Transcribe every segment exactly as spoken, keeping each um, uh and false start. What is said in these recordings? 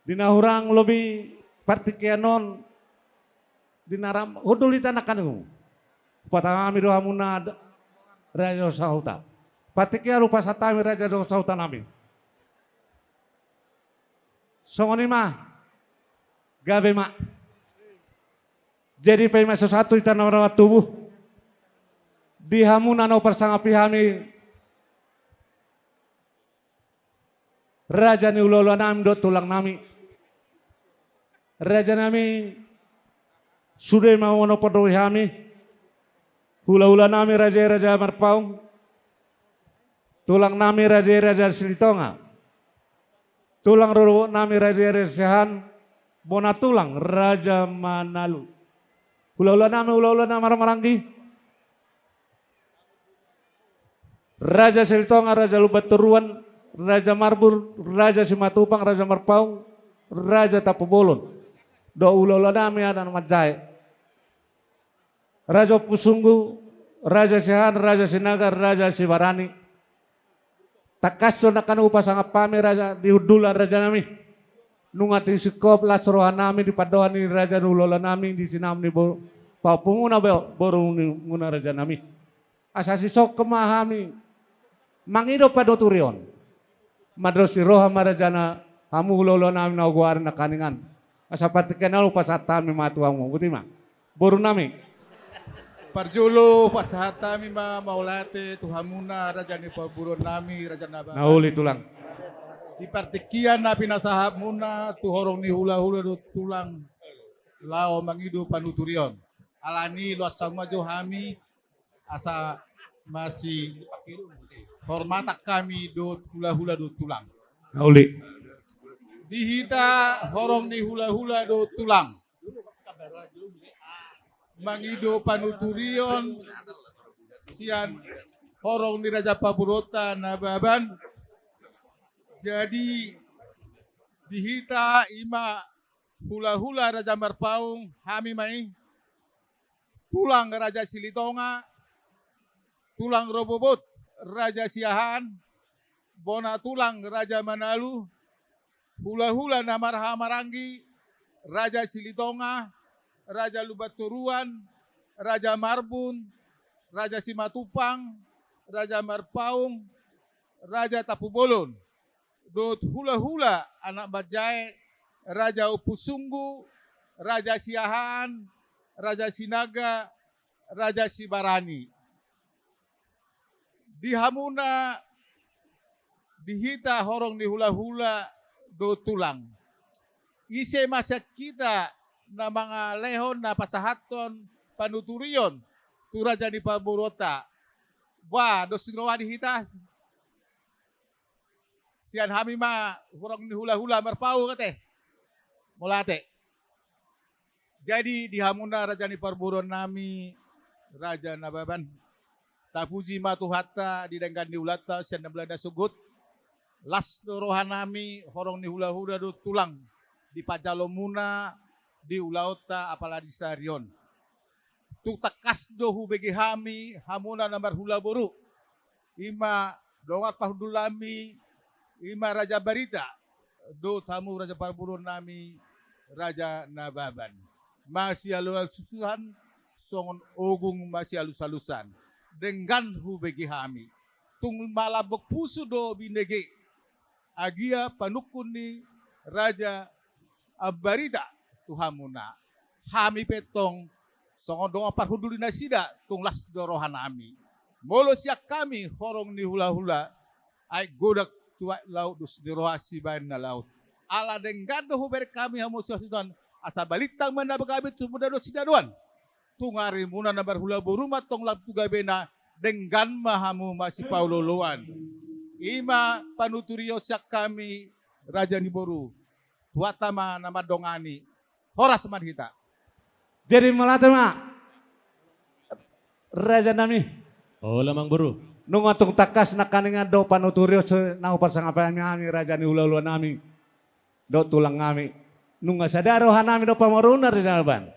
Di na hurang lobi partingkian on, di na ram hundul hita nangkaning, hupasahat hami do hamuna raja sahuta. Partingkian hupasahat hami raja do sahuta nami. Songon i ma. Gabe ma. Jadi paima so sahat tu hita na maramat tubuh, di hamuna na huparsangapi hami, raja ni hulahula nami dohot tulang nami. Raja nami, sude ma manomponi hami. Hulahula nami raja i Raja Marpaung. Tulang nami raja i Raja Silitonga. Tulang rorobot nami raja i Raja Siahaan. Bona tulang Raja Manalu. Hulahula nami hulahula na marhahamaranggi. Raja Silitonga, Raja Lumbantoruan, Raja Marbun, Raja Simatupang, Raja Marpaung, Raja Tampubolon. Dohot hulahula nami anak manjae. Raja Ompusunggu, Raja Siahaan, Raja Sinaga, Raja Sibarani. Tangkas do nangkaning hupasangap hami raja di hundulan raja nami. Nunga tung singkop las roha nami di pandohan ni raja ni hulahula nami di sinamot ni bo-, pahompumuna bo-, boru ni muna raja nami. Asa sisongkop ma hami mangido panuturion. Mandok si roha ma raja na hamu hulahula nami na hugoari nangkaningan. Asa partingkian on hupasahat hami ma tu hamu, boti ma. Boru nami. Parjolo pasahat hami ma mauliate tu hamuna raja ni parboruon nami, Raja Nababan. Na uli tulang. Di partingkian na pinasahatmuna tu horong ni hulahula dohot tulang laho mangido panuturion. Alani i loas hamu ma jo hami asa masihormatan hami dohot hulahula dohot tulang. Na uli. Di hita horong ni hulahula dohot tulang mangido panuturion sian horong ni raja parboruonta Nababan. Jadi di hita i ma hulahula Raja Marpaung, hami ma i. Tulang Raja Silitonga, tulang rorobot Raja Siahaan, bona tulang Raja Manalu, hulahula na marhahamaranggi, Raja Silitonga, Raja Lumbantoruan, Raja Marbun, Raja Simatupang, Raja Marpaung, Raja Tampubolon, dohot hulahula anak manjae, Raja Ompusunggu, Raja Siahaan, Raja Sinaga, Raja Sibarani. Di hamuna, di hita horong ni hulahula dohot tulang, ise ma sian hita na mangalehon, na pasahathon panuturion tu raja ni parboruonta? Ba dos ni roha di hita. Sian hami ma horong ni hulahula Marpaung, ate. Mauliate. Jadi di hamuna raja ni parboruon nami, Raja Nababan, tapuji ma Tuhanta di denggan ni ulaonta sian na mula na sogot. Las do roha nami horong ni hulahula dohot tulang di panjalomuna di ulaonta apala di sadari on. Tung tangkas do hubege hami hamuna na marhula boru, i ma dongan parhundul nami, i ma Raja Barita, dohot hamu raja parboruon nami, Raja Nababan. Masialualusan songon ogung masialusalusan. Denggan hubege hami. Tung malambok pusu do binege agia panungkun ni Raja Ambarita tu hamuna. Hami pe tong songon dongan parhundul ni nasida, tung las do roha nami. Molo sian hami horong ni hulahula, aek godang tu aek laut, dos ni roha sibaen na laut. Ala denggan do hubereng hami hamu sian siton, asa balintang ma na gabe tu muna dohot sinadoan. Tung arimuna na marhula boru ma tong lam tu gabena, denggan ma hamu masipaolooloan. I ma panuturion sian hami raja ni boru. Tuhanta ma na mandongani. Horas ma di hita. Jadi mauliate ma, raja nami. Olo, amang boru. Nunga tung tangkas nangkaningan do panuturion na huparsangapi hami, raja ni hulahula nami dohot tulang nami. Nunga sada roha nami do pamoruonna, Raja Nababan.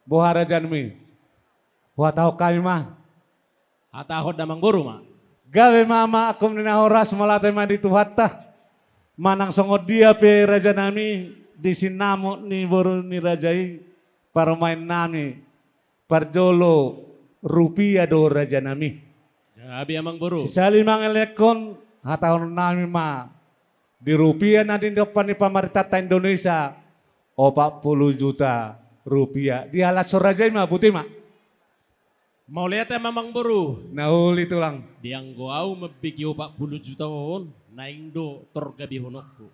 Boha, raja nami? Huhatahon hami ma. Hatahon da, amang boru, ma. Gabe ma, amang, angkup ni na horas, mauliate ma di Tuhanta. Manang songon dia pe rajanami, di sinamot ni boru ni raja i, parumaennami, parjolo rupia do rajanami. Gabe amang boru. Sisali mangelekhon, hatahononnami ma, di rupia na ninompa ni pamarentanta Indonesia, opat pulu juta rupia. Di halashon raja i ma, boti ma. Mauliate ma amang boru. Na uli tulang. Di anggo au mambege opat pulu juta on, naeng do torgabehononku.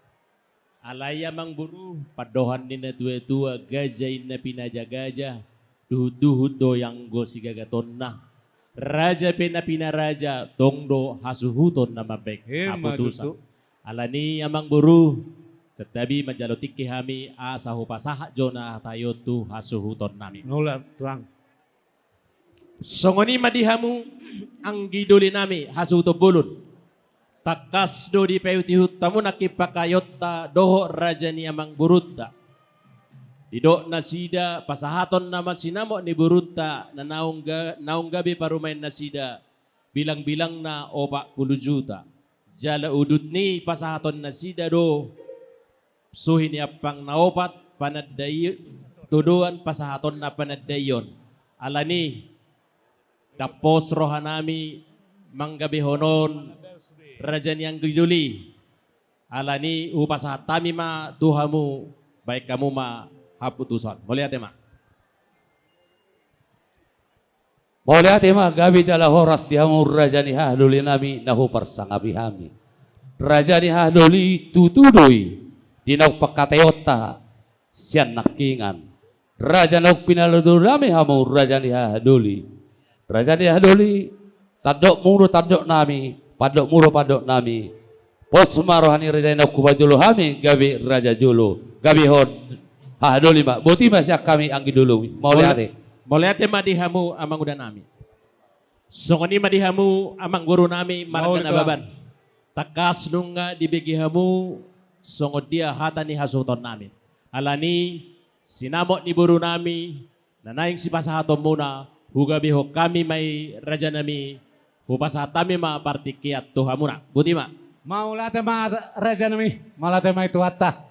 Alai amang boru, pandohan ni na tua-tua, gaja inna pinajagaja, duhut-duhut do i anggo sigagatonna. Raja pe na pinaraja, tong do hasuhuton na mambahen haputusan. Ima tutu. Alani amang boru, santabi manjalo tingki hami asa hupasahat jo na hata i on tu hasuhutonnami. Mauliate tulang. Songon i ma di hamu anggi dolinami hasuhuton bolon. Tangkas do dipaihut-ihut hamu nangkin pangkataionta dohot raja ni amang borunta. Didok nasida pasahaton nama sinamot ni borunta na naung ga-, naung gabe parumaen nasida, bilang-bilangna opat pulu juta. Jala udut ni pasahaton nasida do suhi ni ampang na opat, panandai-, todoan pasahatonna panandaion. Alani, ndang pos rohanami manggabehon on raja ni anggi doli. Alani hupasahat hami ma tu hamu, bahen hamu ma haputusan. Mauliate ma. Mauliate ma, gabe jala horas di hamu raja ni haha dolinami na huparsangapi hami. Raja ni haha doli, tutu do i di naung pangkataionta sian nangkiningan. Raja naung pinalua-luanami hamu raja ni haha doli. Raja ni haha doli, tandokmu do tandoknami, pandokmu do pandoknami. Pos ma roha ni raja i naung huparjolo hami gabe raja jolo. Gabehon haha doli ma. Boti ma sian hami anggi doli. Mauliate. Mauliate ma di hamu amang udanami. Songon i ma di hamu amang borunami marga Nababan. Tangkas nunga dibege hamu songon dia hata ni hasuhutonnami. Alani sinamot ni borunami na naeng sipasahatonmuna, hugabehon hami ma i rajanami, hupasahat hami ma partingkian tu hamuna. Boti ma. Mauliate ma rajanami, mauliate ma i Tuhanta.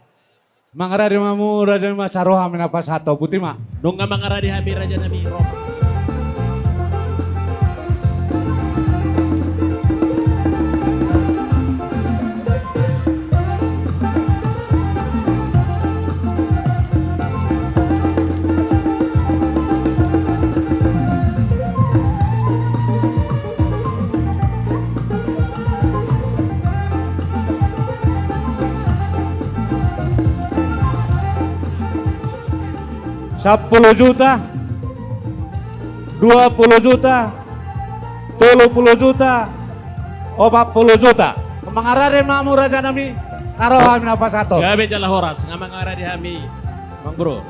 Mangarade ma hamu rajanami, asa ro hami na pasahathon. Boti ma. Nunga mangarade hami rajanami, ro. Sampulu juta, dua pulu juta, tolu pulu juta, opat pulu juta. Mangarade ma hamu rajanami, asa ro hami na pasahathon. Gabe jala horas, nga mangarade hami, Amang Boru.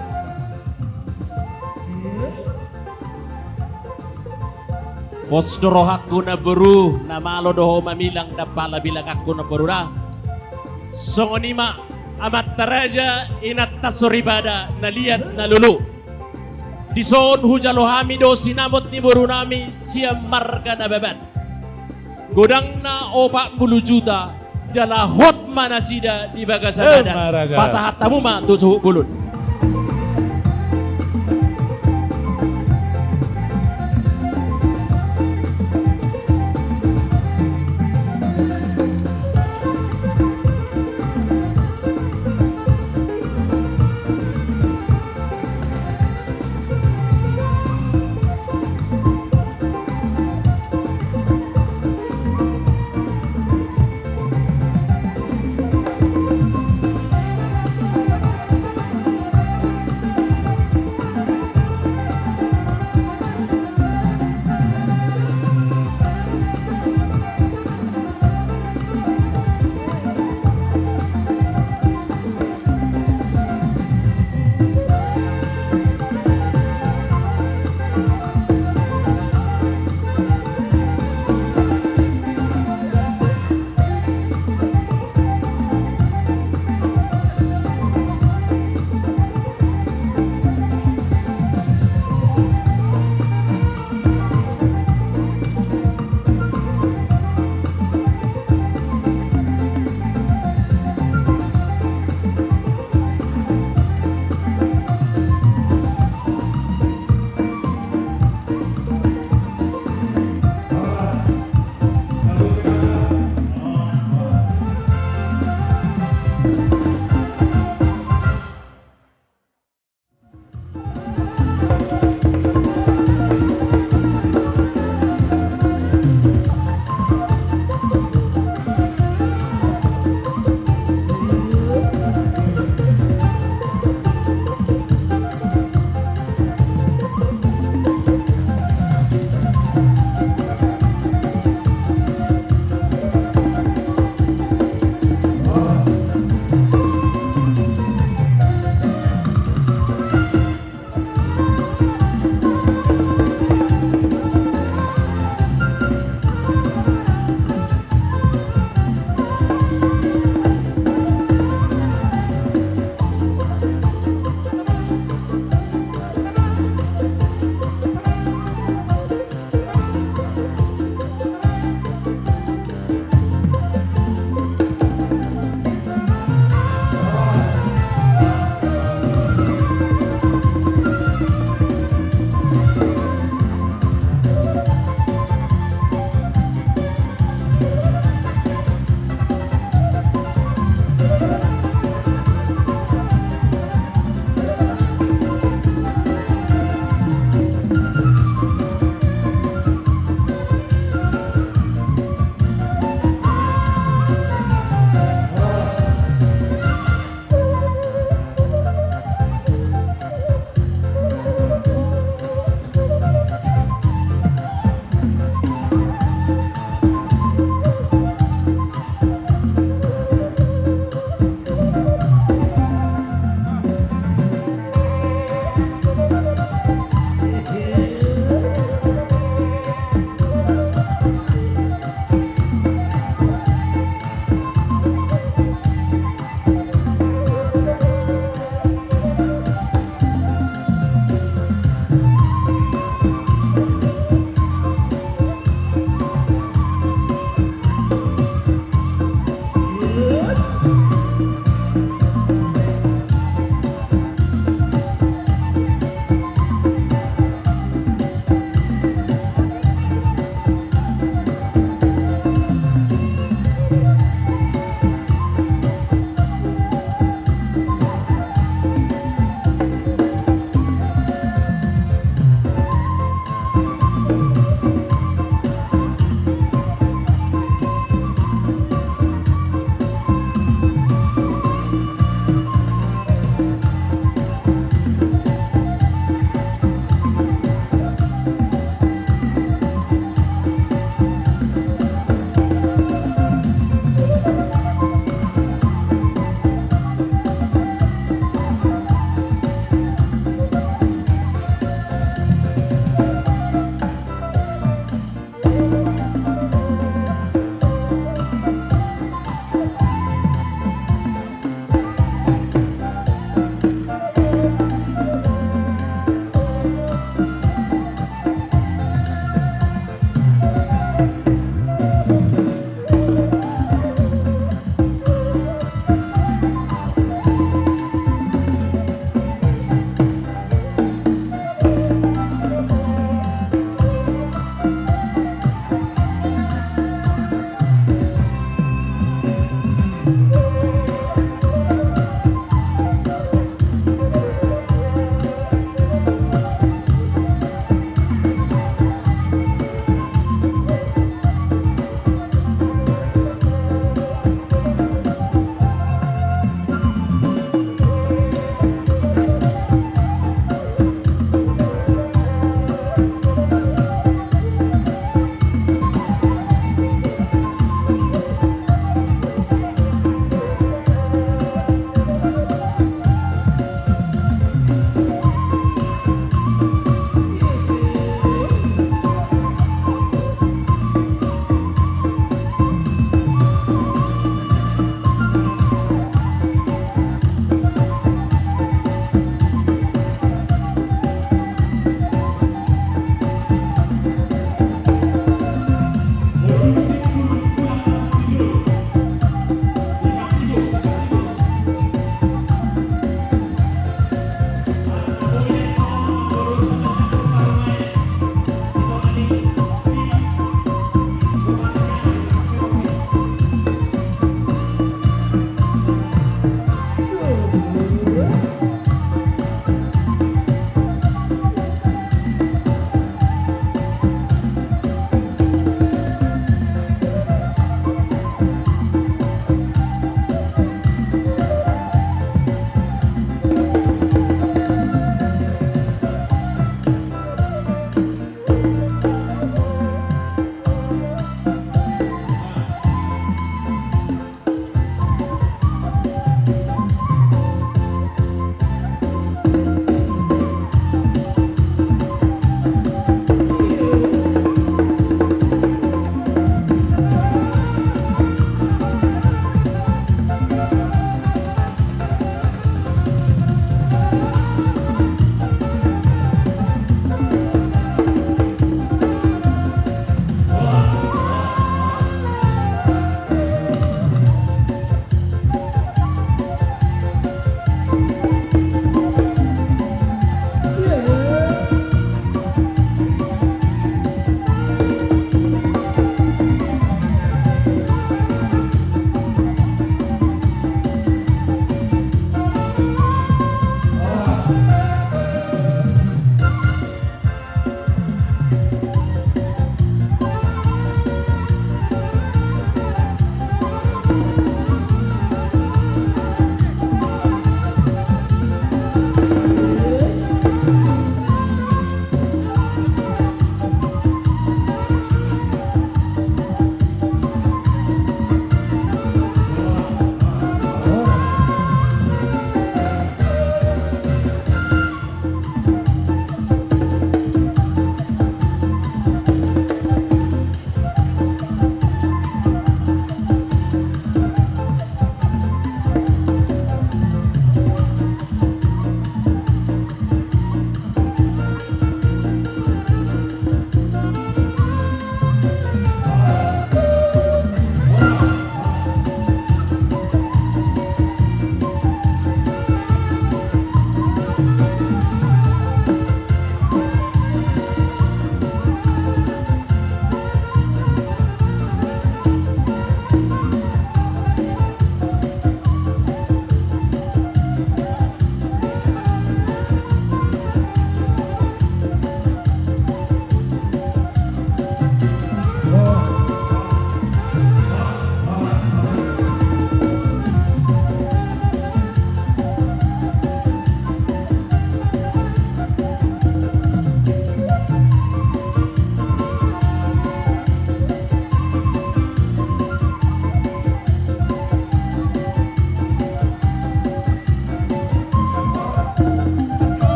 Pos do rohangku na boru, na malo do ho mamilang, ndang pala bilanganku na boru da. Songon i ma, amanta raja, inanta soripada, na liat na lolo. Dison hujalo hami do sinamot ni borunami sian marga Nababan. Godangna opat pulu juta, jala hot ma nasida di bagasan adat. Pasahat hamu ma tu suhut bolon.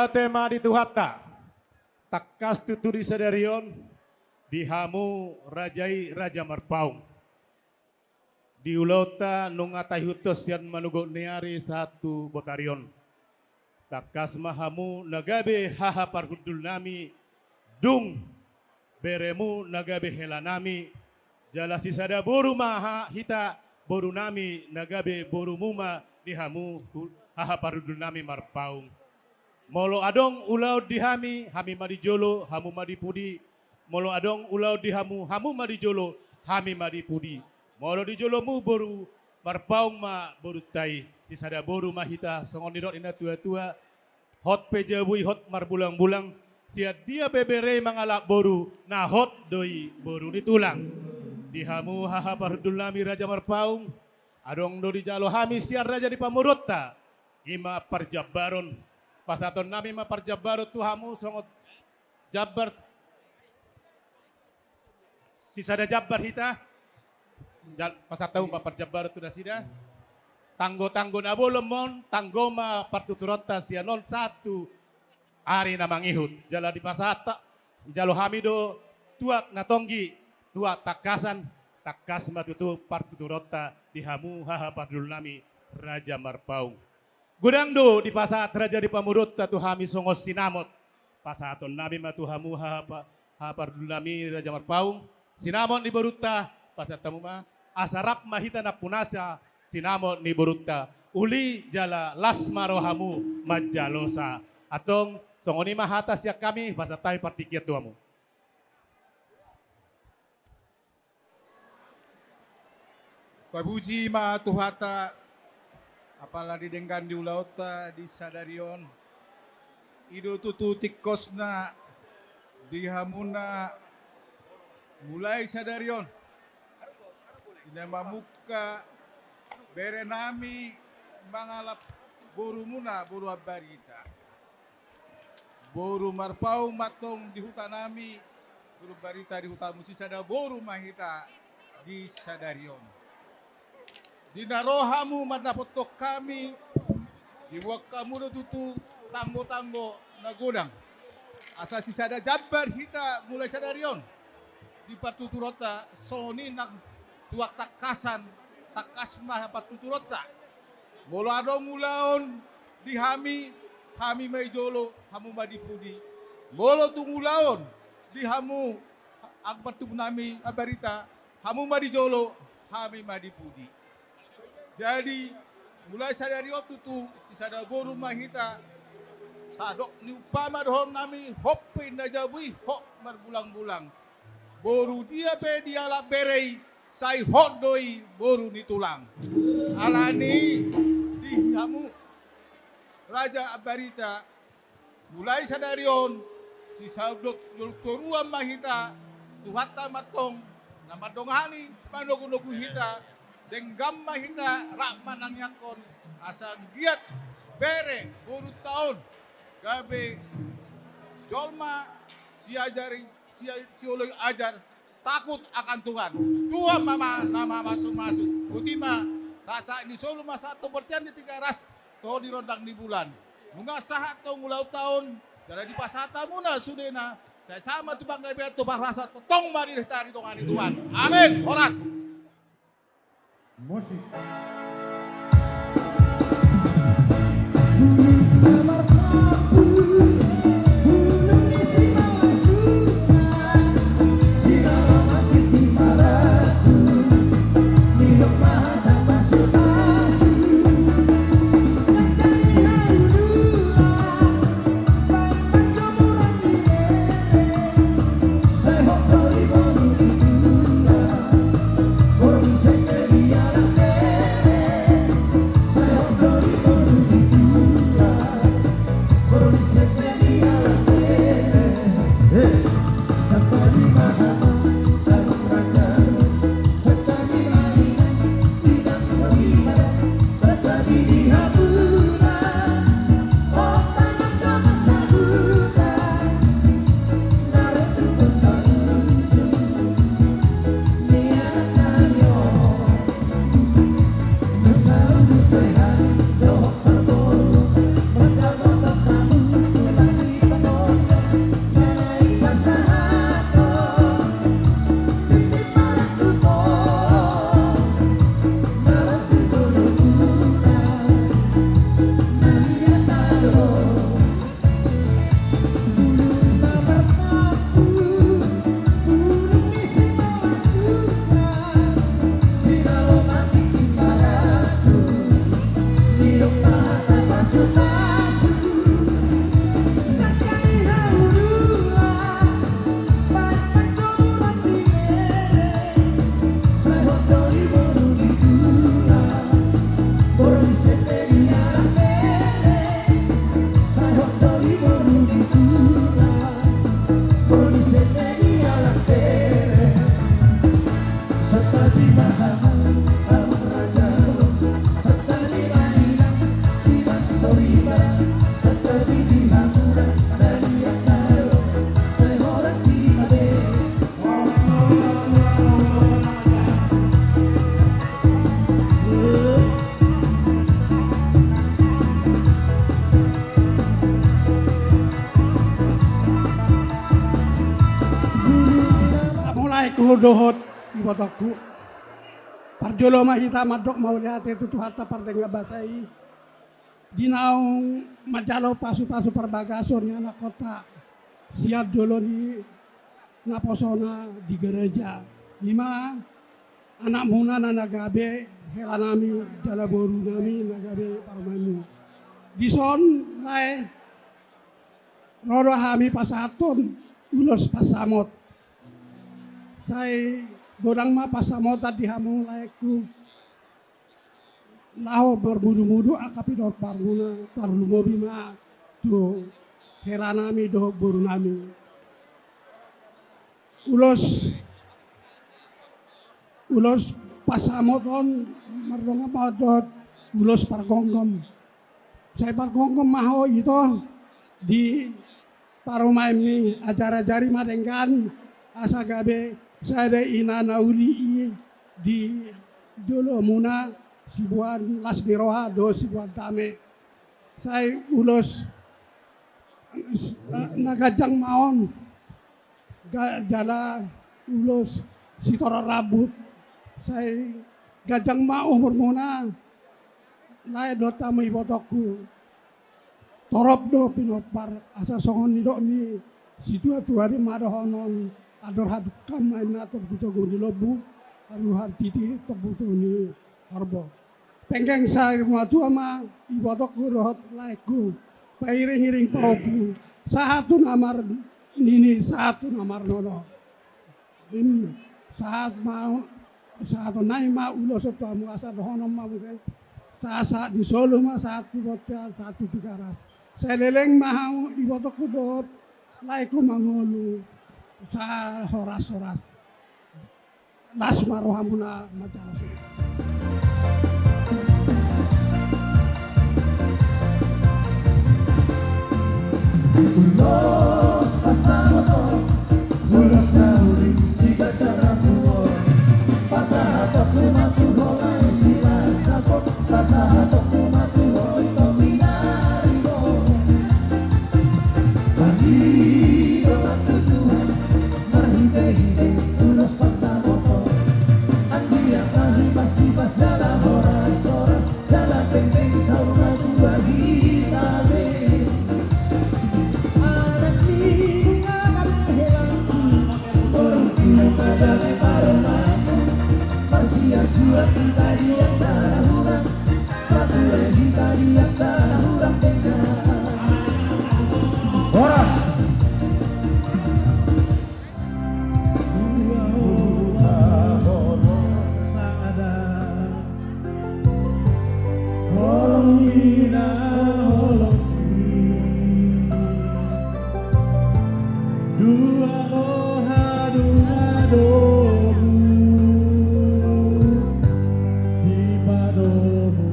Mauliate ma di Tuhanta. Tangkas tutu di sadari on, di hamu raja i Raja Marpaung. Di ulaonta nunga taihuthon sian manogot ni ari sahat tu botari on. Tangkas ma hamu na gabe haha parhundulnami, dung beremu na gabe helanami, jala sisada boru ma ha-, hita borunami na gabe borumu ma di hamu hu-, haha parhundulnami Marpaung. Molo adong ulaon di hami, hami ma di jolo, hamu ma di pudi. Molo adong ulaon di hamu, hamu ma di jolo, hami ma di pudi. Molo di jolomu boru Marpaung ma borunta i, sisada boru ma hita, songon nidok ni natuatua, hot pe jabu i hot marbulangbulang, sian dia pe bere i mangalap boru, na hot do i boru ni tulang. Di hamu haha parhundulnami Raja Marpaung, adong do dijalo hami sian raja ni pamoruonta, i ma parjambaron. Pasahatonnami ma parjambaron tu hamu songon jambar. Sisada jambar hita. Jal-, pasahat hamu ma parjambaron tu nasida. Tanggotanggo na bolon ma on, tanggo ma partuturonta sian on sahat tu ari na mangihut. Jala dipasahat, jalo hami do tuak na tonggi, tuak tangkasan, tangkas ma tutu partuturonta di hamu haha parhundulnami Raja Marpaung. Godang do dipasahat raja ni pamoruonta tu hami songon sinamot. Pasahatonnami ma tu hamu haha pa-, haha parhundulnami Raja Marpaung. Sinamot ni borunta, pasahat hamu ma, asa rap ma hita nampunasa, sinamot ni borunta. Uli jala las ma rohamu manjalosa. Antong, songon i ma hata sian hami, pasahat hami partingkian tu hamu. Papuji ma Tuhanta, apala di denggan ni ulaonta di sadari on. I do tutu tingkosna di hamuna mulai sadari on. Di na mamungka berenami mangalap borumuna, boru Ambarita. Boru Marpaung ma antong di hutanami, boru Ambarita di hutamu, sisada boru ma hita di sadari on. Di na ro hamu mandapothon hami, diboan hamu do tutu tanggotanggo na godang. Asa sisada jambar hita mulai sadari on. Di partuturonta songon i nang tuak tangkasan, tangkas ma partuturonta. Molo adong ulaon di hami, hami ma di jolo, hamu ma di pudi. Molo tung ulaon di hamu, angka partubuannami Ambarita, hamu ma di jolo, hami ma di pudi. Jadi, mulai sadari on tutu, sisada boru ma hita, sadok ni umpama dohononnami, hot pe na jabu i, hot marbulangbulang. Boru dia pe dialap bere i, sai hot do i boru ni tulang. Alani i, di hamu Raja Ambarita, mulai sadari on, sisaut dok-, dok toruan ma hita, Tuhanta ma antong na mandongani, manogunogu hita, denggan ma hita, rap manangiangkon, asa anggiat bere borunta on, gabe jolma siajari, sia-, sioloi ajar, takut akan Tuhan. Tuhan ma, ma, na mamasumasu. Boti ma, sahat-sahat ni solu ma sahat tu bontean ni Tigaras, toho di rondang ni bulan. Nunga sahat tong ulaonta on, jala dipasahat hamuna sudena, sai sahat ma tu panggabean tu parhorasan, tongtong ma di hita didongani Tuhan. Amin. Horas. Musik. Tuhu dohot ibotongku. Parjolo ma hita mandok mauliate tu Tuhanta pardenggan basa i. Di naung manjalo pasu-pasu parbagason ni anakhonta sian jolo ni naposona di gereja. I ma anakmuna na gabe helanami jala borunami na gabe parumaenmu. Dison lae ro do hami pasahathon ulos pansamot. Sai godang ma pansamotan di hamu laengku. Laho marmudu-mudu angka pinomparmuna, tarlumobi ma tu helanami dohot borunami. Ulos, ulos pansamot on mardongan ma dohot ulos pargomgom. Sai pargomgom ma ho ito di parumaenmi, ajar-ajari ma denggan asa gabe sada ina na uli i di jolomuna, siboan las ni roha dohot siboan dame. Sai ulos na ganjang ma on, ga-, jala ulos sitoron rambut. Sai ganjang ma umurmuna lae dohot hamu ibotongku. Torop do pinompar, asa songon nidok ni situa-tua i ma dohonon, andor hadungka ma inna tombu-tombu ni lombu, andor hatiti tombu-tombu ni horbo. Penggeng sai matua ma ibotongku dohot laengku, pairing-iring pahompu, sahat tu na marnini, sahat tu na marnono. Im, sahat ma, sahat on nai ma ulos on tu hamu asa dohonon ma muse. Sahat-sahat ni solu ma, sahat tu bontean, sahat tu Tigaras. Sai leleng ma hamu ibotongku dohot laengku mangolu, sahat horas-horas. Las ma rohamuna manjalo. Ulos pansamot on, ulos na uli siganjang rambu on. Pasahatonku ma tu ho lae silas sapot, pasahatonku ma tu ho ito pinaribot. Pangidoan tu Tuhan, marhite-hite ulos pansamot on. Anggiat ma hipas-hipas jala horas-horas, jala penggeng saur matua hita be. Anak ni Bunga Hela, boru ni Bunga Hela, parumaenku. Marsianjuan hita di antara hurang, marpule hita di antara hurang denggan. Horas. Holong ni na holong i, dua roha dua domu dipadomu.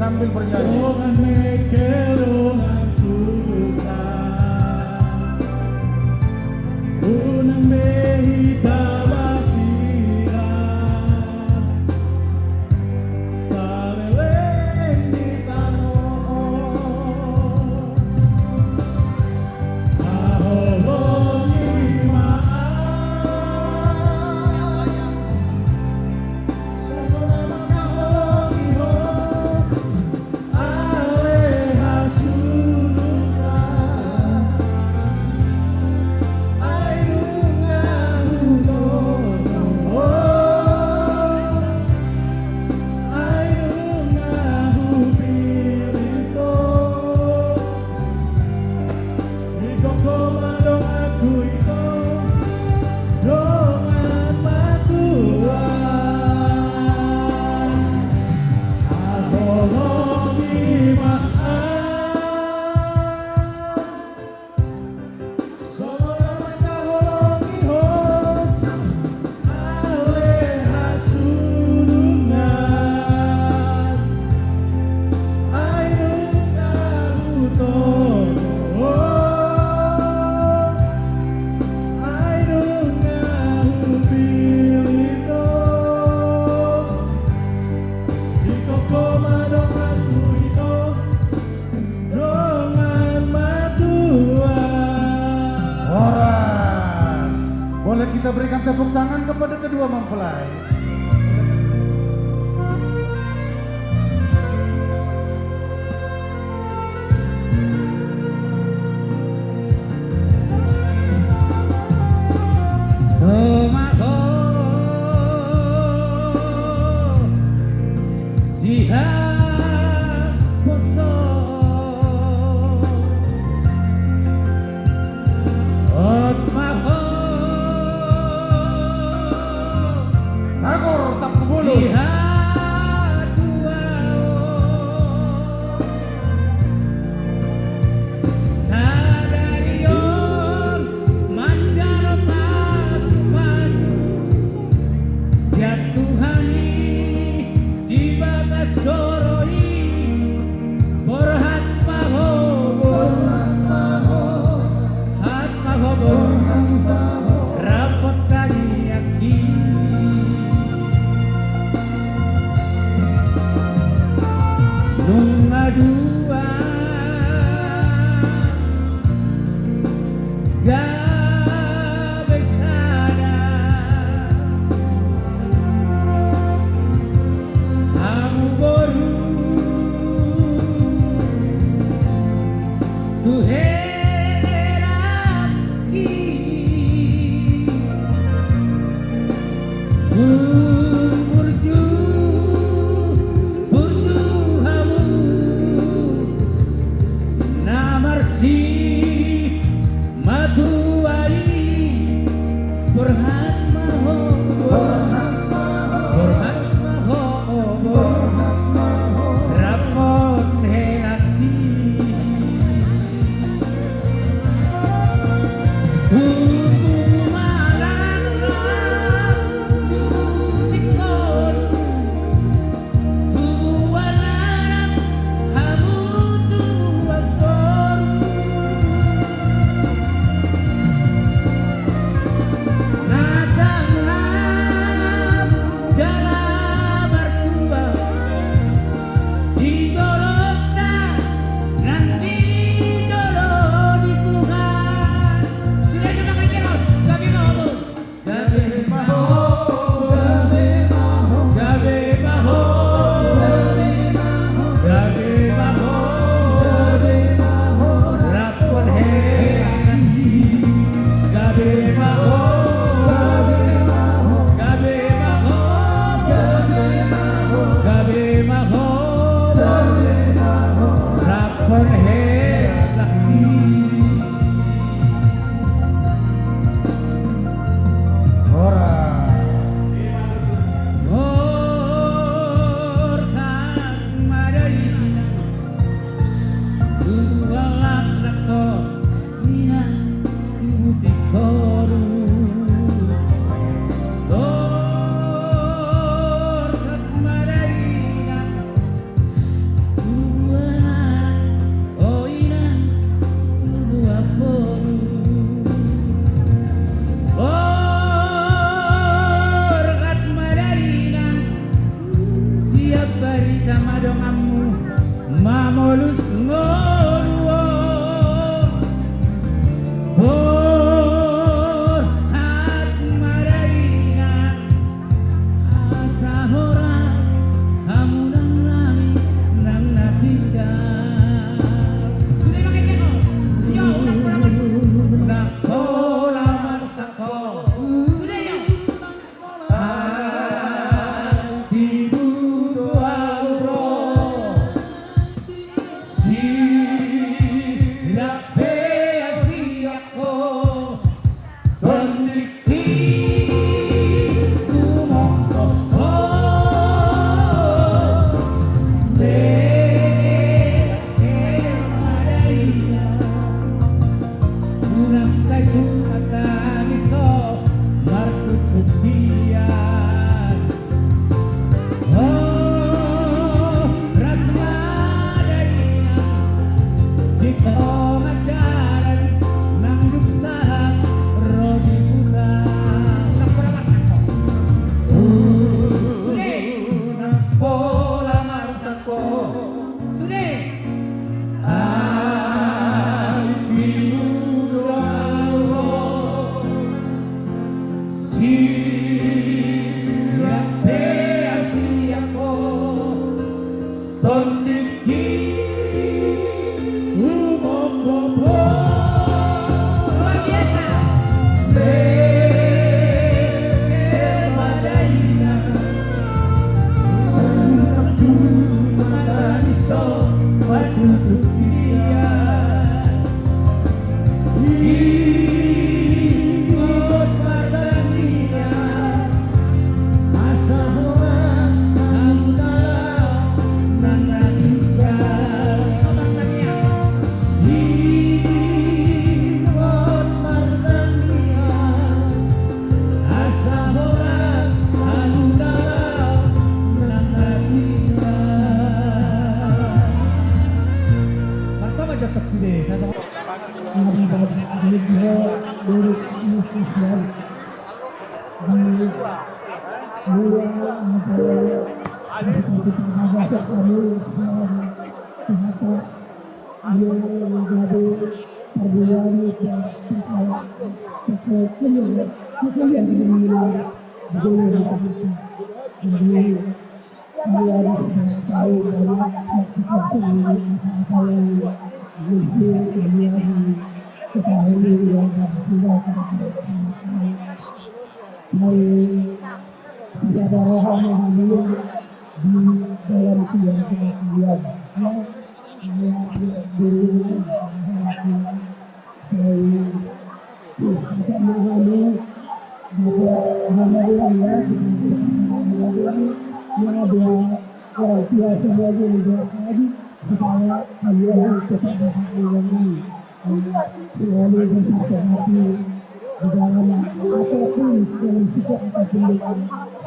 Sambil bernyanyi. Dongan mengkel, dongan susah, unang be hita basilang saleleng di tano on. Haholongi ma au. Ito ma donganku, ito dongan matua. Haholongi ma au. Songon na mangkaholongi ho. Ale hasunungan, ai nunga hutono, ai nunga hupillit ho. Ingkon ho ma donganku, ito dongan matua. Horas. Boleh kita berikan tepuk tangan kepada kedua mempelai. Somaho di haposo, hot ma ho di hatuaon. Sadari on manjalo pasupasu sian Tuhan i di bagas joro i. Borhat ma ho, borhat ma ho, borhat ma ho, borhat ma ho, rap tangiang i. Nunga dua gabe sada hamu boru tu hela i. Burju, burju hamu Barita ma donganmu mamolus ngolu on. Borhat ma dainang asa horas hamu nang nami nang na tinggal. Nang pola marsangkot. Ai tibu do au ro, sirang pe asi angka tondingki, tumongkop ho. Lehon ma dainang, unang sai suman tangis ho martutup hian. Horas ma dainang di tonga jalan, nang dung sahat ro di huta. Nang pola marsangkot. Nang pola marsangkot. Sude. Ai tibu do au ro, sirang pe asi angka tondingki, tumongkop ho. Luar biasa. Lehon ma dainang, sai suman tangis ho martutup hian. Ingkon martangiang asa horas hamu nang na tinggal. Ingkon martangiang asa horas hamu nang na tinggal. Martama jatah pide.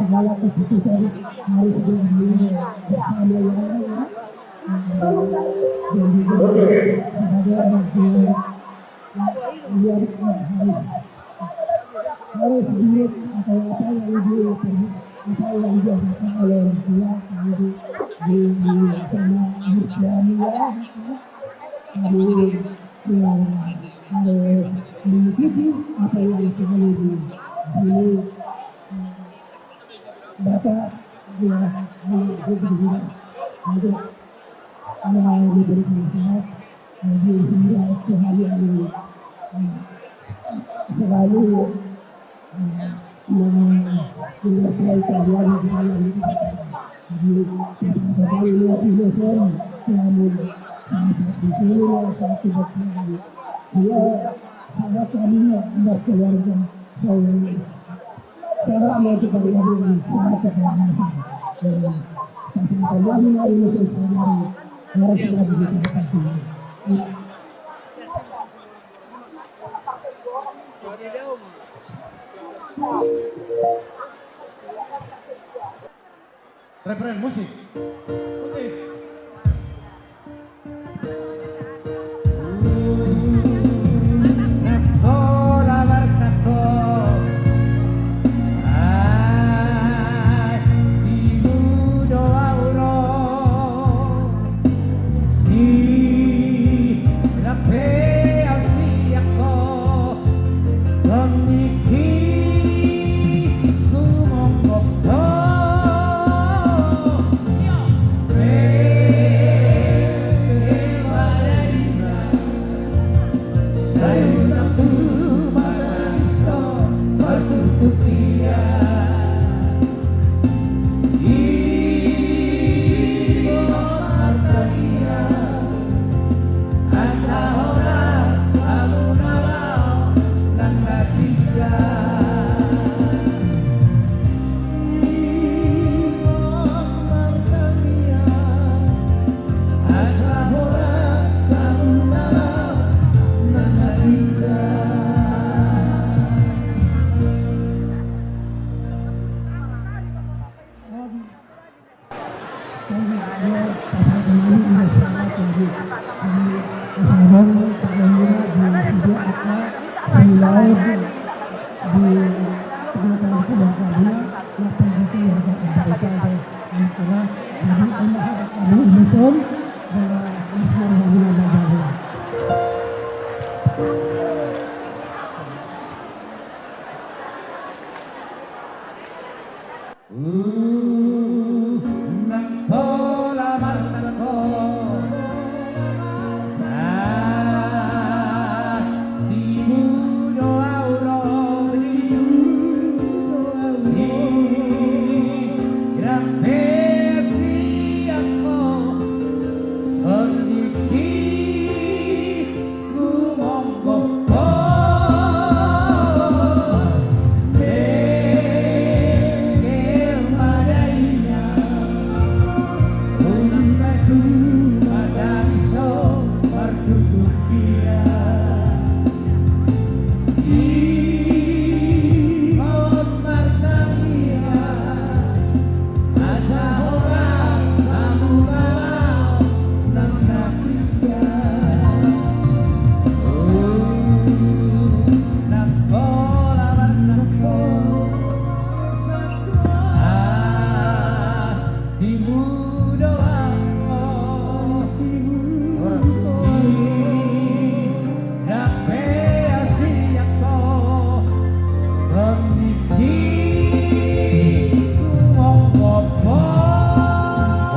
Segala keputusan harus diambil bersama. Oke. Harus, harus duit atau apa yang dia perlu, apa yang dia bisa, kalau orang tua, kalau di, di, di sana, harus diambil, ya. Harus, ya, harus mengikuti apa yang kita di sini. Bapak, ya, untuk memberikan nasihat, jadi, sehingga sehari-hari, eh, selalu, eh, me-, menyelesaikan yang di dalam. Jadi, selalu, selalu, selalu, selalu, ya, sangat kami berkeluarga, selalu. Refren, musik. Musik.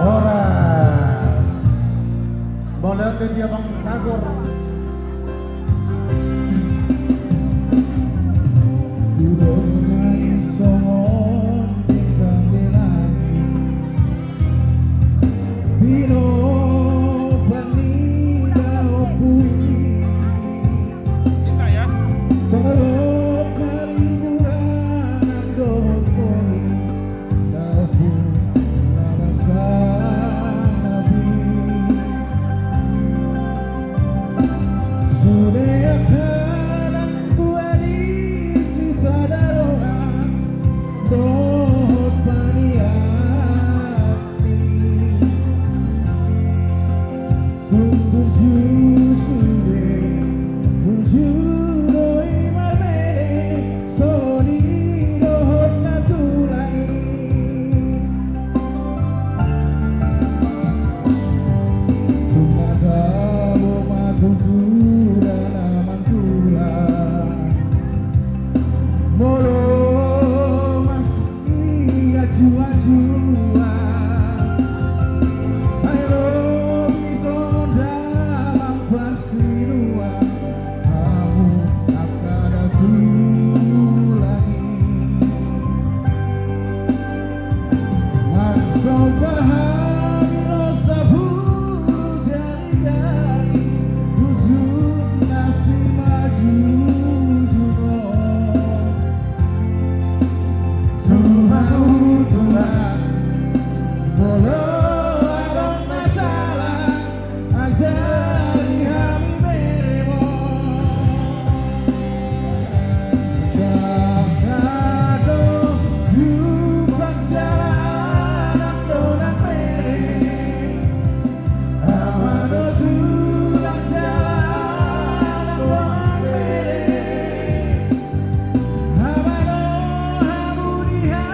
Horas. Mauliate di Amang Tagor.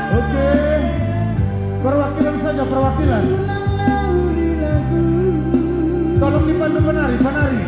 Oke. Perwakilan saja, perwakilan. Tolong dipandu penari, penari.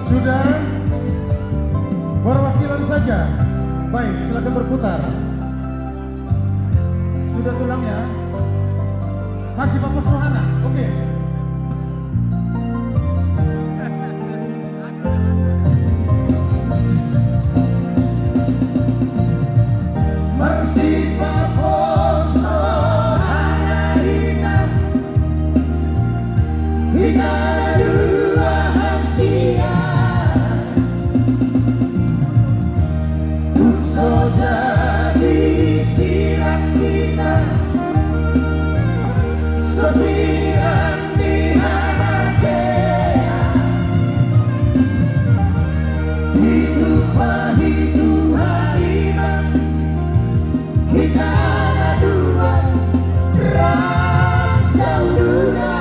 Sudah? Perwakilan saja. Baik, silakan berputar. Sudah tulangnya? Masih Bapak Suhana? Oke. Hita na dua rap saudara.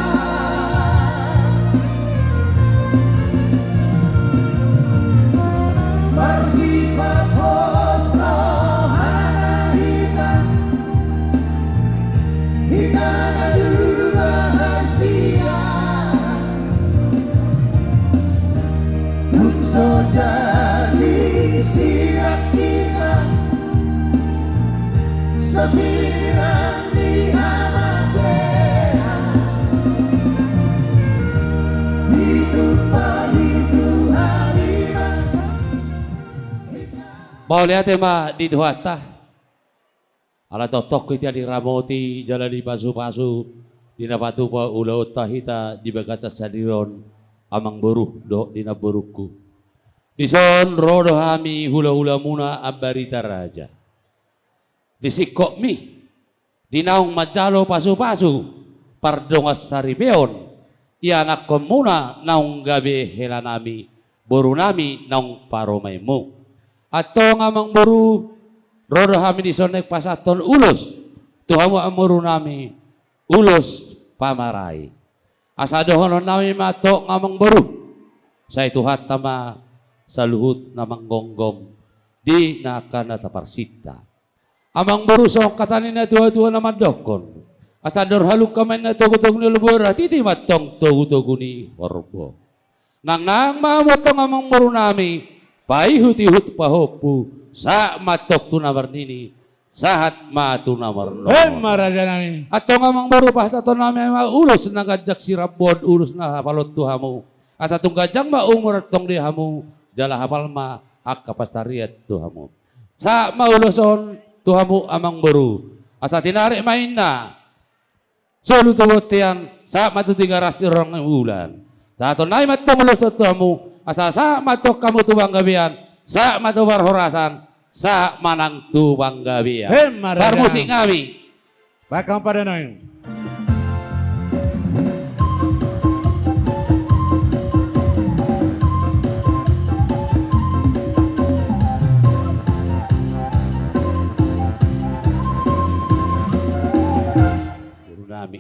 Marsipahompu roha hita. Hita na dua hasian. Dung so jadi sian hita. Sasirian ni anak be. Hidup padi Tuhan iba. Mauliate ma di Tuhanta. Ala tongtong hita diramoti jala dipasupasu di na patupa ulaonta hita di bagasan sadari on, amangboru dohot di namborungku. Dison ro do hami hulahulamuna Ambarita Raja. Di singkopmi, di naung manjalo pasupasu pardongan saripeon, ianakkonmuna naung gabe helanami, borunami naung parumaenmu. Antong amangboru, ro do hami dison naeng pasahathon ulos tu hamu amangborunami, ulos pamarai. Asa dohononnami ma antong amangboru, sai Tuhanta ma saluhut na manggomgom di angka na taparsinta. Amangboru, songon hata ni natuatua na mandokkon: Asa andor halungka ma inna togutogu ni horbo, andor hatiti ma antong togutogu ni horbo. Nangnang ma hamu antong amangborunami, paihutihut pahompu, sahat ma antong tu na marnini, sahat ma tu na marnono. Antong amangboru, pasahatonnami ma ulos na ganjang siramboan, ulos na hapal on tu hamu. Asa tung ganjang ma umur antong di hamu, jala hapal ma angka pansarian tu hamu. Sahat ma ulos on tu hamu amangboru. Asa tinarik ma inna solu tu bontean, sahat ma tu Tigaras ni rohangbulan. Sahatonnami ma antong ulos on tu hamu, asa sahat ma antong hamu tu panggabean, sahat ma tu parhorasan, sahat ma nang tu panggabean. Parmusik nami. Baik, hamu pade nuaeng.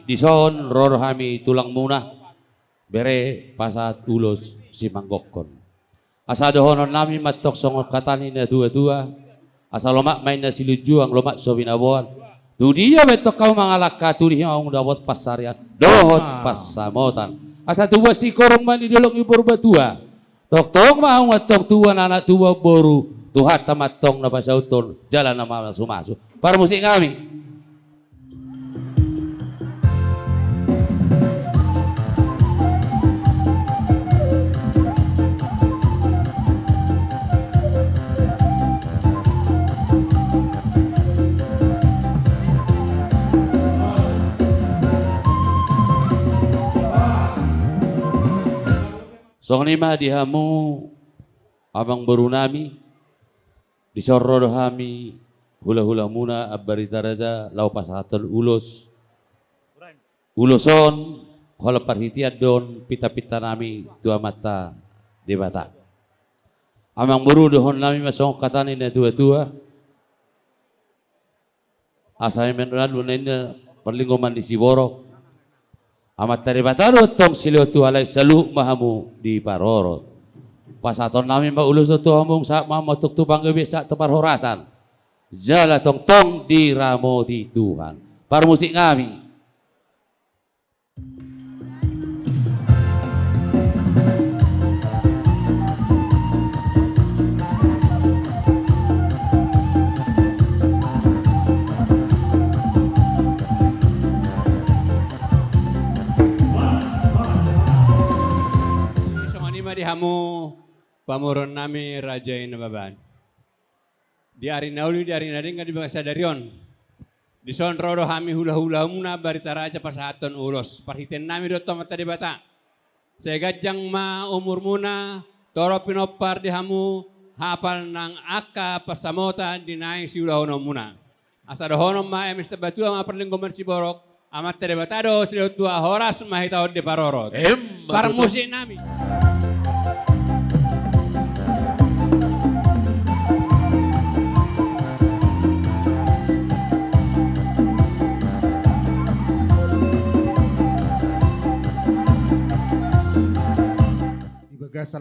Dison ro do hami tulangmuna, bere pasahat ulos simanggongkon. Asa dohononnami ma antong songon hata ni natuatua: Asa lomak ma inna silinjuang, lomak so binaboan. Tu dia ma antong hamu mangalangka, tu dia ma hamu dapot pansarian dohot pansamotan. Asa tubuan singkoru ma di dolok ni Purbatua. Tongtong ma hamu antong tubuan anak, tubuan boru, Tuhanta ma antong na pasauthon jala na mamasumasu. Parmusik nami. Songon i ma di hamu amangborunami, dison ro do hami hulahulamuna Ambarita Raja laho pasahathon ulos. Ulos on holan parhitean do on pintapintanami tu Amanta Debata. Amangboru, dohononnami ma songon hata ni natuatua: Asa i ma na dua na inna parlinggoman ni siborok, Amanta Debata do antong silehon tu halak i, saluhut ma hamu diparorot. Pasahatonnami ma ulos on tu hamu, sahat ma hamu antong tu panggabean, sahat tu parhorasan, jala tongtong diramoti Tuhan. Parmusik nami. Songon i ma di hamu pamoruonnami raja i na baban. Di ari na uli, di ari na denggan, di bagasan sadari on, dison ro do hami hulahulamuna Ambarita Raja pasahathon ulos. Parhiteannami do tu Amanta Debata. Sai ganjang ma umurmuna, torop pinompar di hamu, hapal nang angka pansamotan di naeng siulahononmuna. Asa dohonon ma, eme sitamba tua ma parlinggoman siborok, Amanta Debata do silehon tua, horas ma hita on diparorot. Emma tutu. Parmusik nami.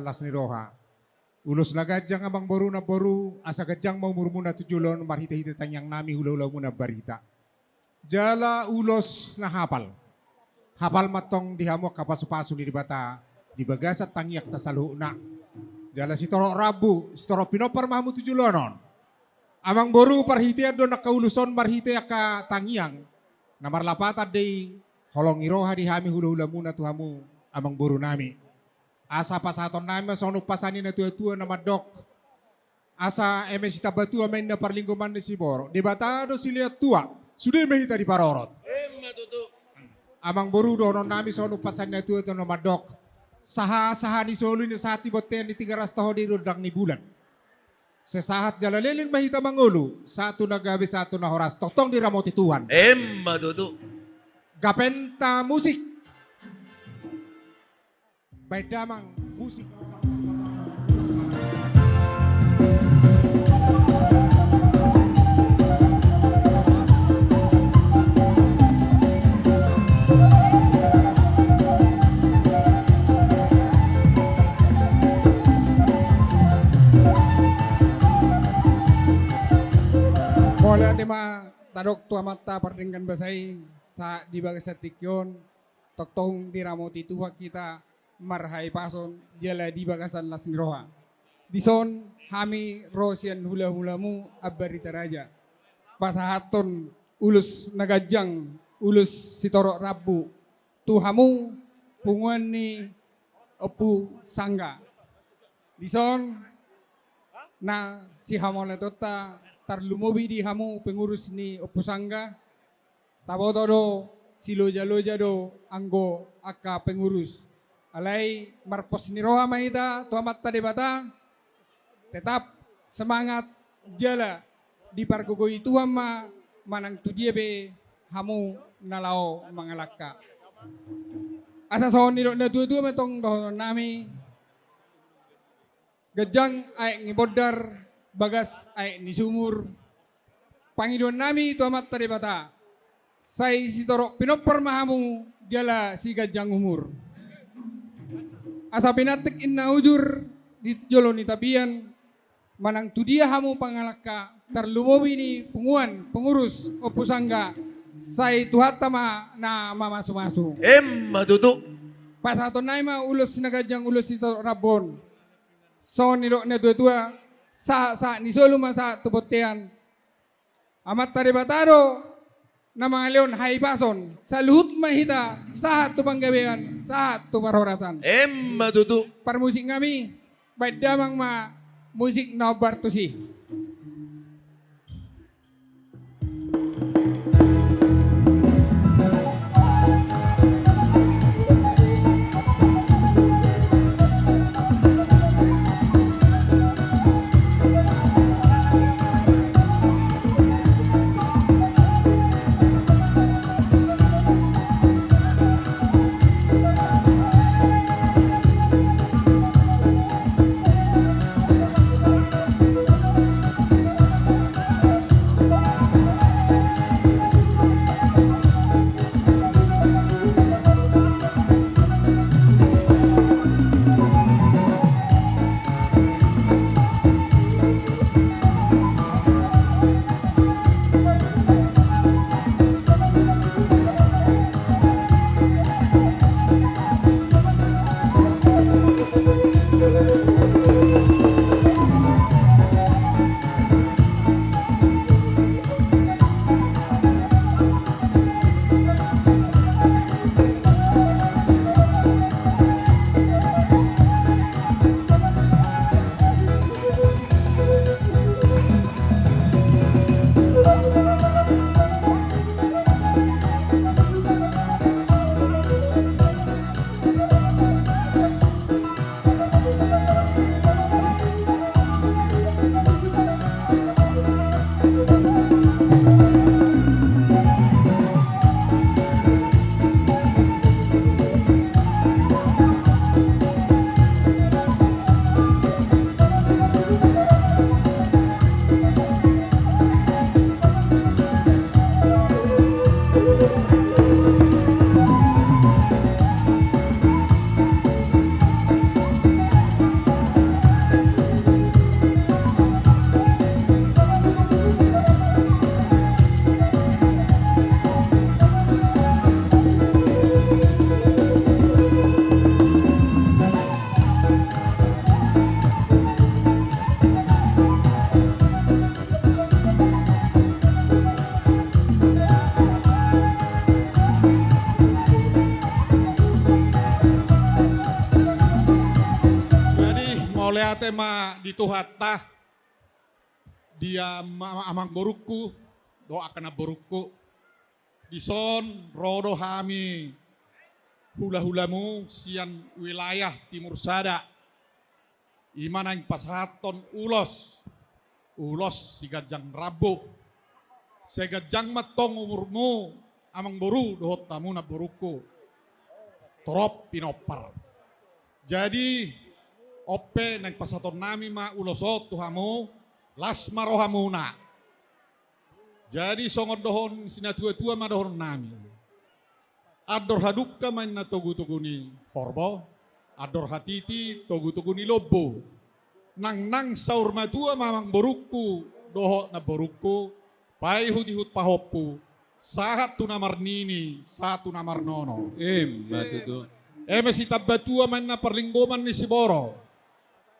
Las ni roha. Ulos na ganjang amangboru, namboru, asa ganjang ma umurmuna tu jolo on marhitehite tangiangnami hulahulamuna Ambarita. Jala ulos na hapal. Hapal ma antong di hamu angka pasupasu ni Debata di bagasan tangiangta saluhutna. Jala sitorop rambu, sitorop pinompar ma hamu tu joloan on. Amangboru, parhitean do angka ulos on marhite angka tangiang na marlapatan do i holong ni roha di hami hulahulamuna tu hamu amangborunami. Asa pasahatonnami ma songon umpasa ni natuatua na mandok: Asa eme sitambatua ma inna parlinggoman ni siborok, Debata do silehon tua, sude ma hita diparorot. Emma tutu. Amangboru, dohononnami songon umpasa ni natuatua na mandok: Sahatsahat ni solu na sahat di bontean, di Tigaras toho di rondang ni bulan. Sai sahat jala leleng ma hita mangolu, sahat tu na gabe, sahat tu na horas, tongtong diramoti Tuhan. Emma tutu. Gapenta musik. Baen damang musik. Mauliate ma tadok tu Amanta pardenggan basa i, sahat di bagasan tingki on tongtong diramoti Tuhan hita marhahipason jala di bagasan las ni roha. Dison hami ro sian hulahulamu Ambarita Raja pasahathon ulos na ganjang, ulos sitorop rambu tu hamu punguan ni Ompu Sangga. Dison na sihamauliateonta tarlumobi di hamu pengurus ni Ompu Sangga. Taboto do, silojaloja do anggo angka pengurus. Alai marpos ni roha ma hita tu Amanta Debata, tetap semangat jala dipargogoi Tuhan ma manang tu dia pe hamu na laho mangalangka. Asa songon nidok natuatua ma antong dohononnami: Ganjang aek ni bondar, bagas aek ni sumur. Pangidoannami tu Amanta Debata, sai sitorop pinompar ma hamu jala siganjang umur. Asa pinantik inna hujur di jolo ni tapian, manang tu dia hamu mangalangka, tarlumobi ni punguan pengurus Ompu Sangga, sai Tuhanta ma na mamasumasu. Emma tutu. Pasahatonnami ma ulos na ganjang, ulos sitorop rambu on. Songon nidok natuatua, sahatsahat ni solu ma sahat tu bontean. Amanta Debata do na mangalehon hahipason, saluhut ma hita sahat tu panggabean, sahat tu parhorasan. Emma tutu. Parmusiknami, baen damang ma musik na hombar tusi. Tema di Tuhanta, di ama-, amangborungku dohot angka namborungku. Dison ro do hami hulahulamu sian wilayah Timur Sada. I ma naeng pasahathon ulos, ulos siganjang rambu. Sai ganjang ma tong umurmu, amangboru dohot hamu namborungku. Torop pinompar. Jadi, on pe naeng pasahatonnami ma ulos on tu hamu, las ma rohamuna. Jadi, songon dohonon ni natuatua ma dohononnami. Andor hadungka ma inna togutogu ni horbo, andor hatiti togutogu ni lombu. Nangnang saur matua ma amangborungku dohot namborungku, paihutihut pahompu, sahat tu na marnini, sahat tu na marnono. Ima tutu. Eme sitambatua ma inna parlinggoman ni siborok.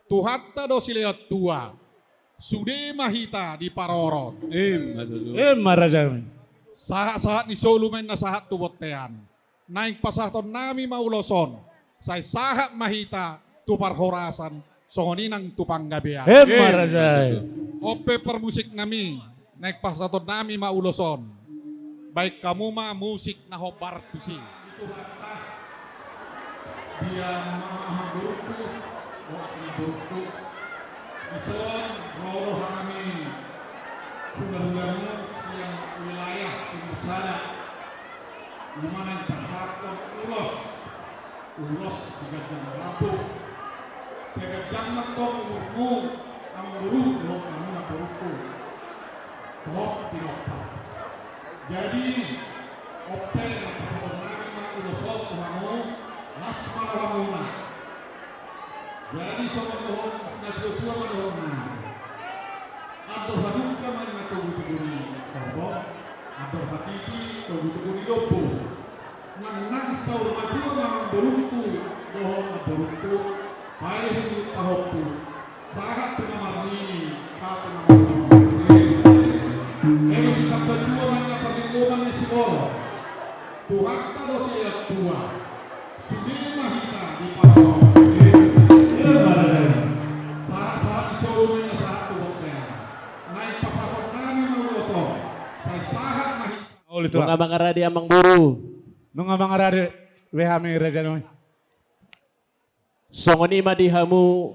Tuhanta do silehon tua. Sude ma hita diparorot. Ima tutu. Ima raja. Sahatsahat ni solu ma inna sahat tu bontean. Naeng pasahatonnami ma ulos on. Sai sahat ma hita tu parhorasan, songon i nang tu panggabean. Ima raja. On pe parmusiknami, naeng pasahatonnami ma ulos on. Baen hamu ma musik na hombar tusi. Di amangborungku dohot namborungku. Dison ro do hami hulahulamu sian wilayah Timur Sada. I ma naeng pasahathon ulos, ulos siganjang rambu. Sai ganjang ma tong umurmu, amangboru dohot hamu namborungku. Torop pinompar. Jadi, on pe naeng pasahatonnami ma ulos on tu hamu, las ma rohamuna. Jadi, songon dohonon ni natuatua ma dohononnami. Andor hadungka ma inna togutogu ni horbo, andor hatiti togutogu ni lombu. Nangnang saur matua ma amangborungku dohot namborungku, paihutihut pahompu, sahat tu na marnini, sahat tu na marnono. Eme sitambatua ma inna parlinggoman ni siborok. Tuhanta do silehon tua. Sude ma hita diparorot. Sahatsahat ni solu ma inna sahat tu bontean. Naeng pasahatonnami ma ulos on. Sai sahat ma hita. Nunga mangarade amangboru. Nunga mangarade be hami rajanami. Songon i ma di hamu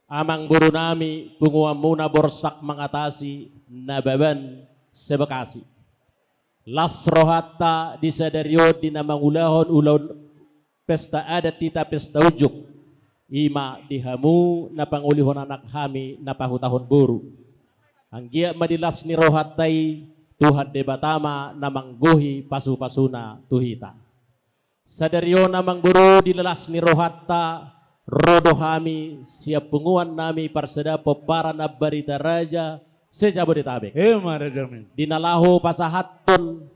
amangborunami, punguanmuna Borsak Mangatasi Nababan se-Bekasi. Las rohanta di sadari on di na mangulahon ulaon pesta adat hita, pesta unjuk. I ma di hamu na pangolihon anak hami na pahutahon boru. Anggiat ma di las ni rohanta i, Tuhan Debata ma na manggohi pasupasuna tu hita. Sadari on amangboru, di las ni rohanta, ro do hami sian punguannami Parsada Pomparan Ambarita Raja se-Jabodetabek. Ima rajanami. Di na laho pasahathon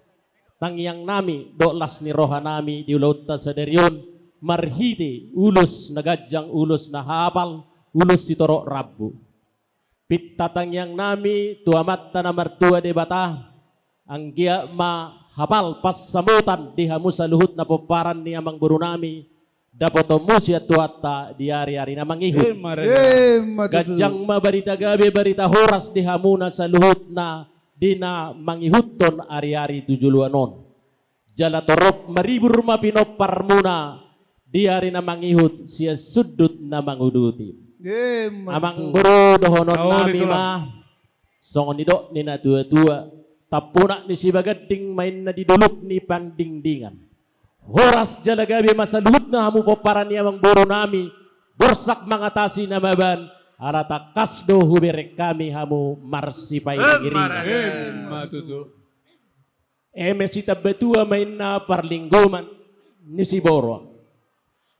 tangiangnami dohot las ni rohanami di ulaonta sadari on, marhite ulos na ganjang, ulos na hapal, ulos sitorop rambu. Pinta tangiangnami tu Amanta na martua Debata, anggiat ma hapal pansamotan di hamu saluhutna pomparan ni amangborunami, dapotonmu sian Tuhanta di ariari na mangihut. Ima tutu. Ganjang ma barita gabe, barita horas di hamuna saluhutna di na mangihuthon ariari tu joloan on. Jala torop maribur ma pinomparmuna di ari na mangihut sian sundut na manguduti. Ima tutu. Amangboru, dohononnami ma, songon nidok ni natuatua, tampunak ni sibaganding ma inna di dolok ni pandingdingan. Horas jala gabe ma saluhutna hamu pomparan ni amangborunami Borsak Mangatasi Nababan, ala tangkas do hubereng hami hamu marsipaingiringan. Ima tutu. Eme sitambatua ma inna parlinggoman ni siborok.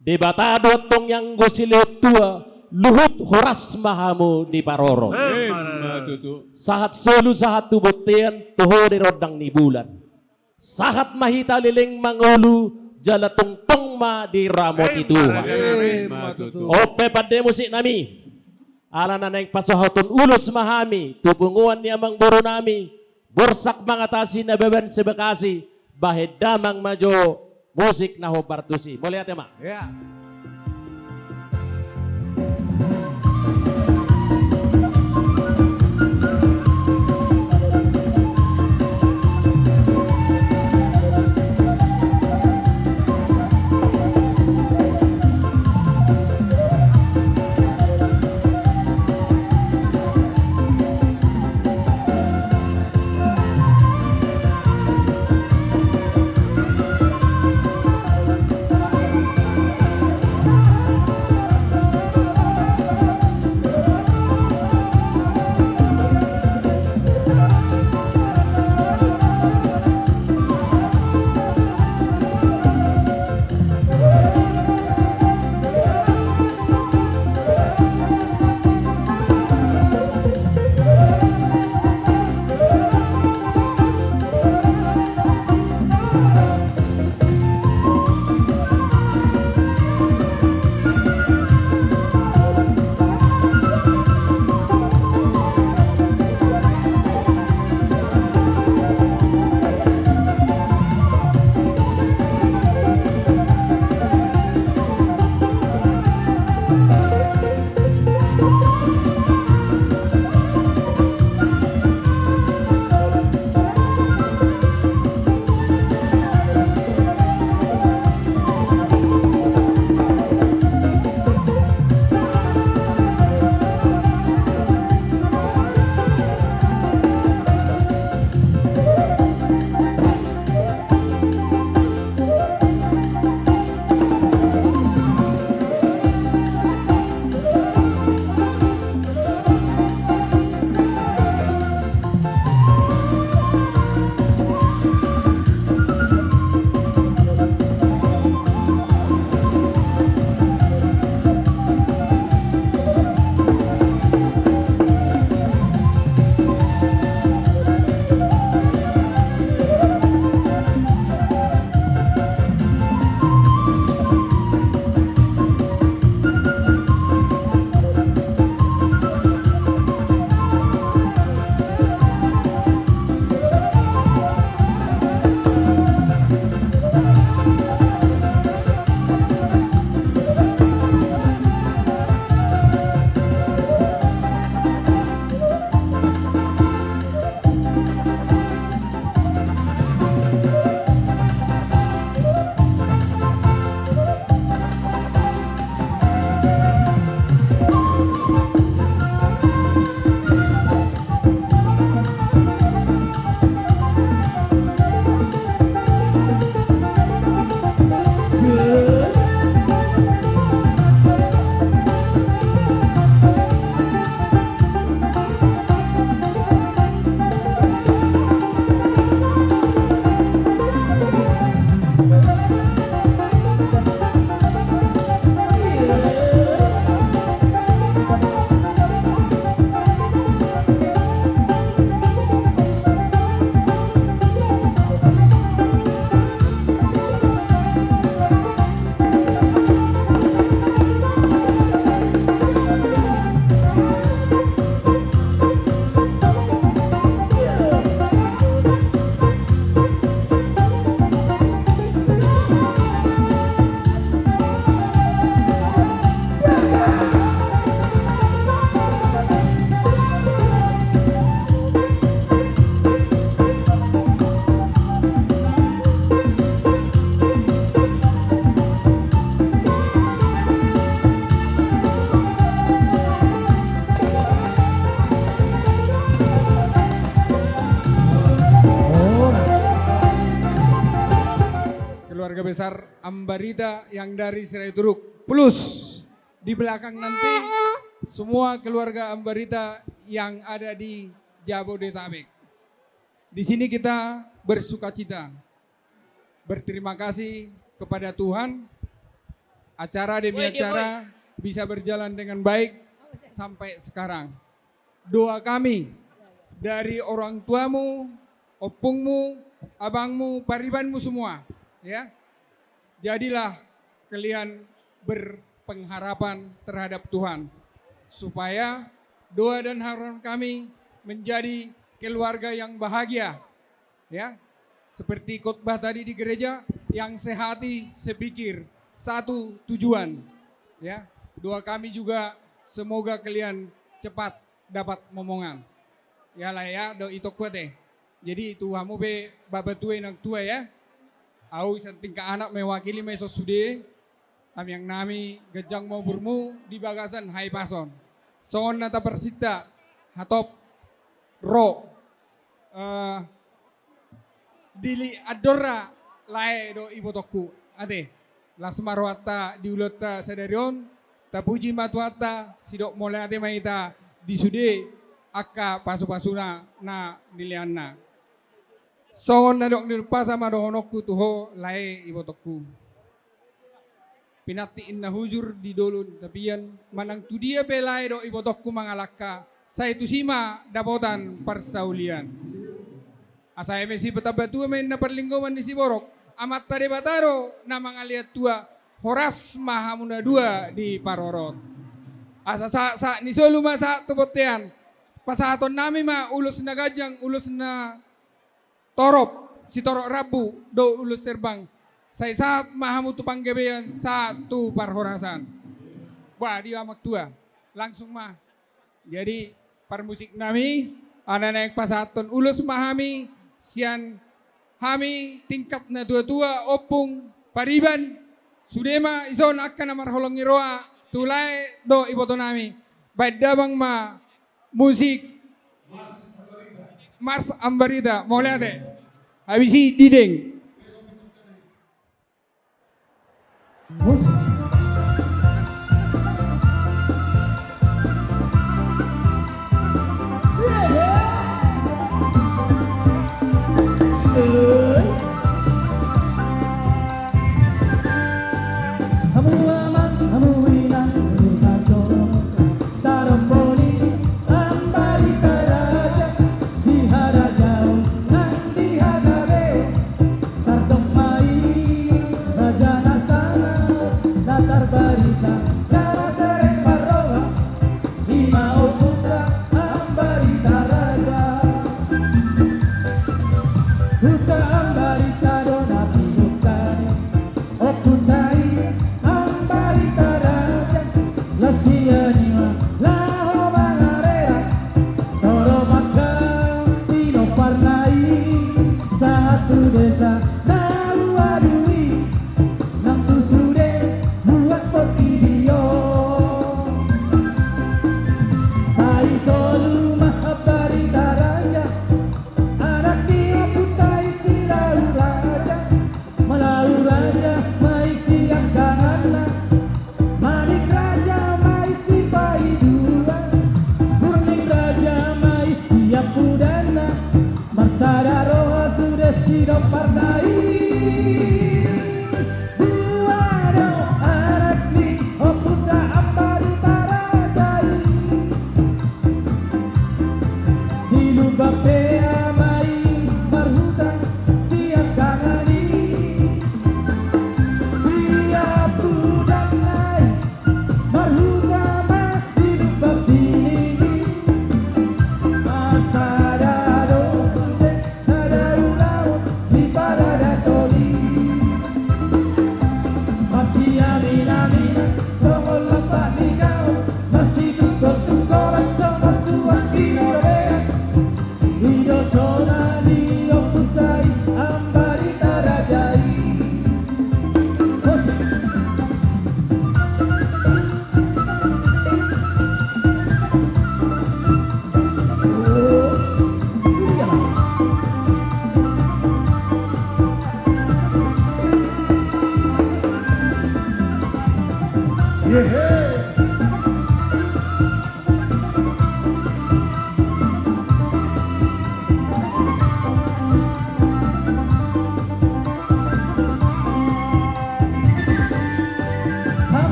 Debata do antong i anggo silehon tua, luhut horas ma hamu diparorot. Ima tutu. Sahat solu sahat tu bontean, toho di rondang ni bulan. Sahat ma hita leleng mangolu, jala tongtong ma diramoti Tuhan. Ima tutu. On pe pande musiknami. Ala na naeng pasahathon ulos ma hami tu punguan ni amangborunami Borsak Mangatasi Nababan se-Bekasi, bahen damang ma jo musik na hombar tusi. Mauliate ma. Ya. Keluarga besar Ambarita yang dari Sirait Turuk. Plus, di belakang nanti, semua keluarga Ambarita yang ada di Jabodetabek. Di sini kita bersukacita, berterima kasih kepada Tuhan, acara demi acara bisa berjalan dengan baik sampai sekarang. Doa kami dari orang tuamu, ompungmu, abangmu, paribanmu semua, ya. Jadilah kalian berpengharapan terhadap Tuhan, supaya doa dan harapan kami menjadi keluarga yang bahagia, ya. Seperti khotbah tadi di gereja, yang sehati, sepikir, satu tujuan, ya. Doa kami juga semoga kalian cepat dapat momongan. Ya lah ya, do itokku ate. Jadi tu hamu pe bapatua inangtua ya. Au sian tingki anak mewakili ma ison sude. Tamiang nami, ganjang ma umurmu di bagasan hahipason. Songon na taparsinta, hatop, ro, eh, dili andorra lae do ibotongku. Ate, las ma rohanta di ulaonta sadari on, tapuji ma Tuhanta, sidok mauliate ma hita di sude angka pasupasuna na nilehonna. Songon na dok ni umpasa ma dohononku tu ho lae ibotongku. Pinantik inna hujur di dolok ni tapian, manang tu dia pe lae do ibotongku mangalangka, sai tusi ma dapotan parsaulian. Asa eme sipatambatua ma inna parlinggoman ni siborok, Amanta Debata do na mangalean tua, horas ma hamu na dua diparorot. Asa sahat, sahat ni solu ma sahat tu bontean, pasahatonnami ma ulos na ganjang, ulos na torop, sitorop rambu do ulos herbang. Sai sahat ma hamu tu panggabean, sahat tu parhorasan. Bah, dia amang tua. Langsung ma. Jadi, parmusiknami, ala naeng pasahathon ulos ma hami, sian hami tingkat na tuatua, ompung, pariban, sude ma ison angka na marholong ni roha, tu lae dohot ibotonami. Baen damang ma, musik Mars Ambarita, mauliate. Habis i Dideng. Tardok ma i raja na sala, na tarbarita, na serep parroha, i ma ompunta Ambarita Raja. Huta Ambarita do na pinungka ni ompunta i Ambarita Raja, laos sian i ma laho mangarera, toro mangkatai pinomparna i, sahat tu desa na ualu i, nang tu sude buat portibi on. Sai solu ma Ambarita Raja, anak ni ompunta i si Laut Raja. Malaut Raja ma i siangkanganna, Manik Raja ma i sipaiduan, Burning Raja ma i siampudanna, marsada roha sude sinomparna i. Dua do anak ni ompunta Ambarita Raja i. Di Lumban Pea ma i marhuta siangkangan i. Siampudanna i marhuta ma di Lumban Pining i. Marsada do sude sada ulaon di parada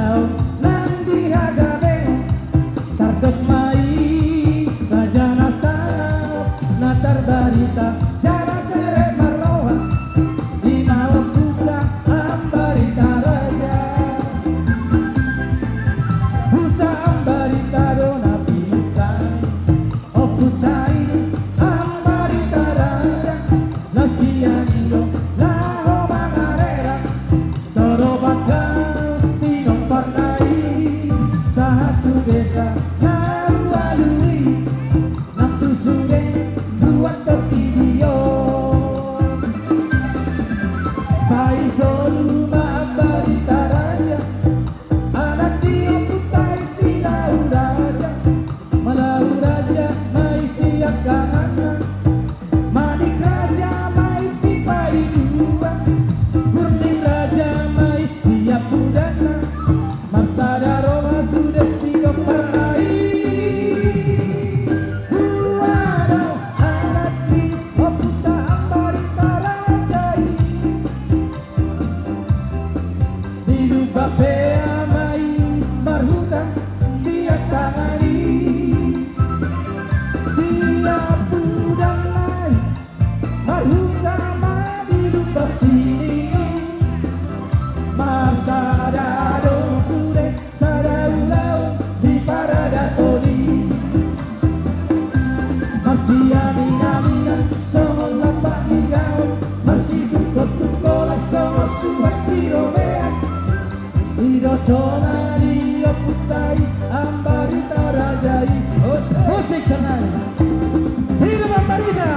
Nang di hagabeon, tardok ma i raja na sahap, na tarbarita, jala serep marroha, i ma ompunta Ambarita Raja. Huta Ambarita do na pinunta i, ompunta i Ambarita Raja, na sian i do laho mangarera, toro bangka pinomparna i, sahat tu desa na ualu i, nang tu sude duan portibi on. Paitolu ma Ambarita Raja, anak ni ompunta i si Lau Raja. Malau Raja ma i siangkanganna, Manik Raja ma i sipaiduan, Burning Raja ma i siampudanna, marsada roha sude pinomparna i. Dua do anak ni ompunta Ambarita Raja i. Di Lumban Pea ma i marhuta sian tangan i, siampudanna i marhuta ma di Lumban Pining i. Marsada do sude sada ulaon di paradaton i. Marsiaminaminan songon lampak ni gaol, marsitungkoltungkolan songon suhat di robean. I do tona ni ompunta i Ambarita Raja i. Musik, tenang. Hidup Ambarita.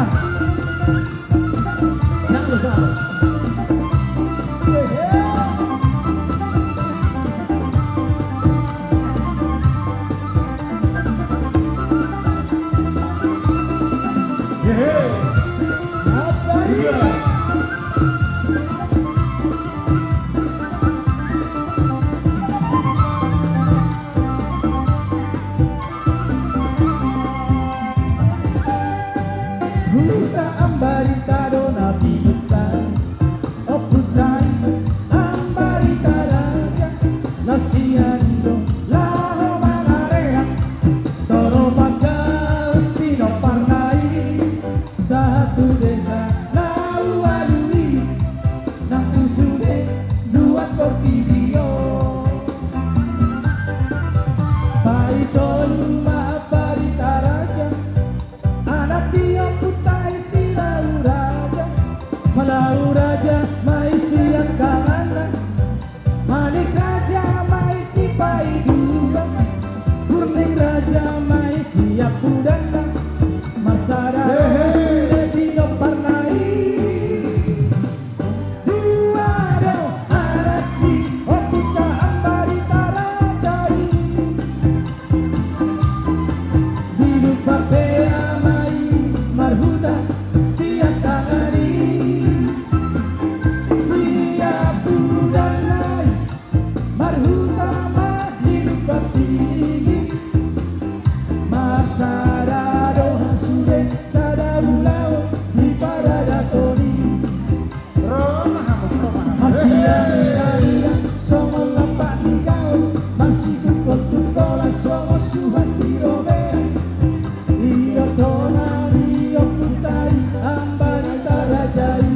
Huta Ambarita do na pinunta i, ompunta i Ambarita Raja, na sian i do laho mangarera, toro bangka pinomparna i, sahat tu desa na ualu i, nang tu sude duan portibi on. Paitolu ma Ambarita Raja, anak ni ompunta i si Lau Raja. Malau Raja ma i siangkanganna, Manik Raja ma i sipaiduan, Burning Raja ma i siampudanna, marsada roha sude pinomparna i. Dua do anak ni ompunta Ambarita Raja i. Di Lumban Pea ma i marhuta sian tangan i, siampudanna i marhuta ma di Lumban Pining i. Marsada roha sude sada ulaon di paradaton i. Marsiaminaminan songon lampak ni gaol, marsitungkoltungkolan songon suhat di robean. I do tona ni ompunta i Ambarita Raja i.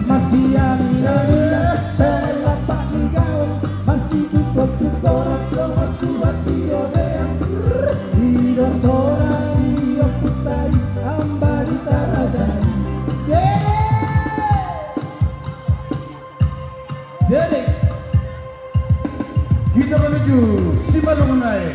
Marsiaminaminan songon lampak ni gaol, marsitungkoltungkolan songon suhat di robean. I do tona ni ompunta i Ambarita Raja i. Gede! Gede! Hita menuju Simalungun ae.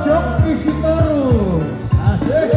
Joki Sitorus. Asik.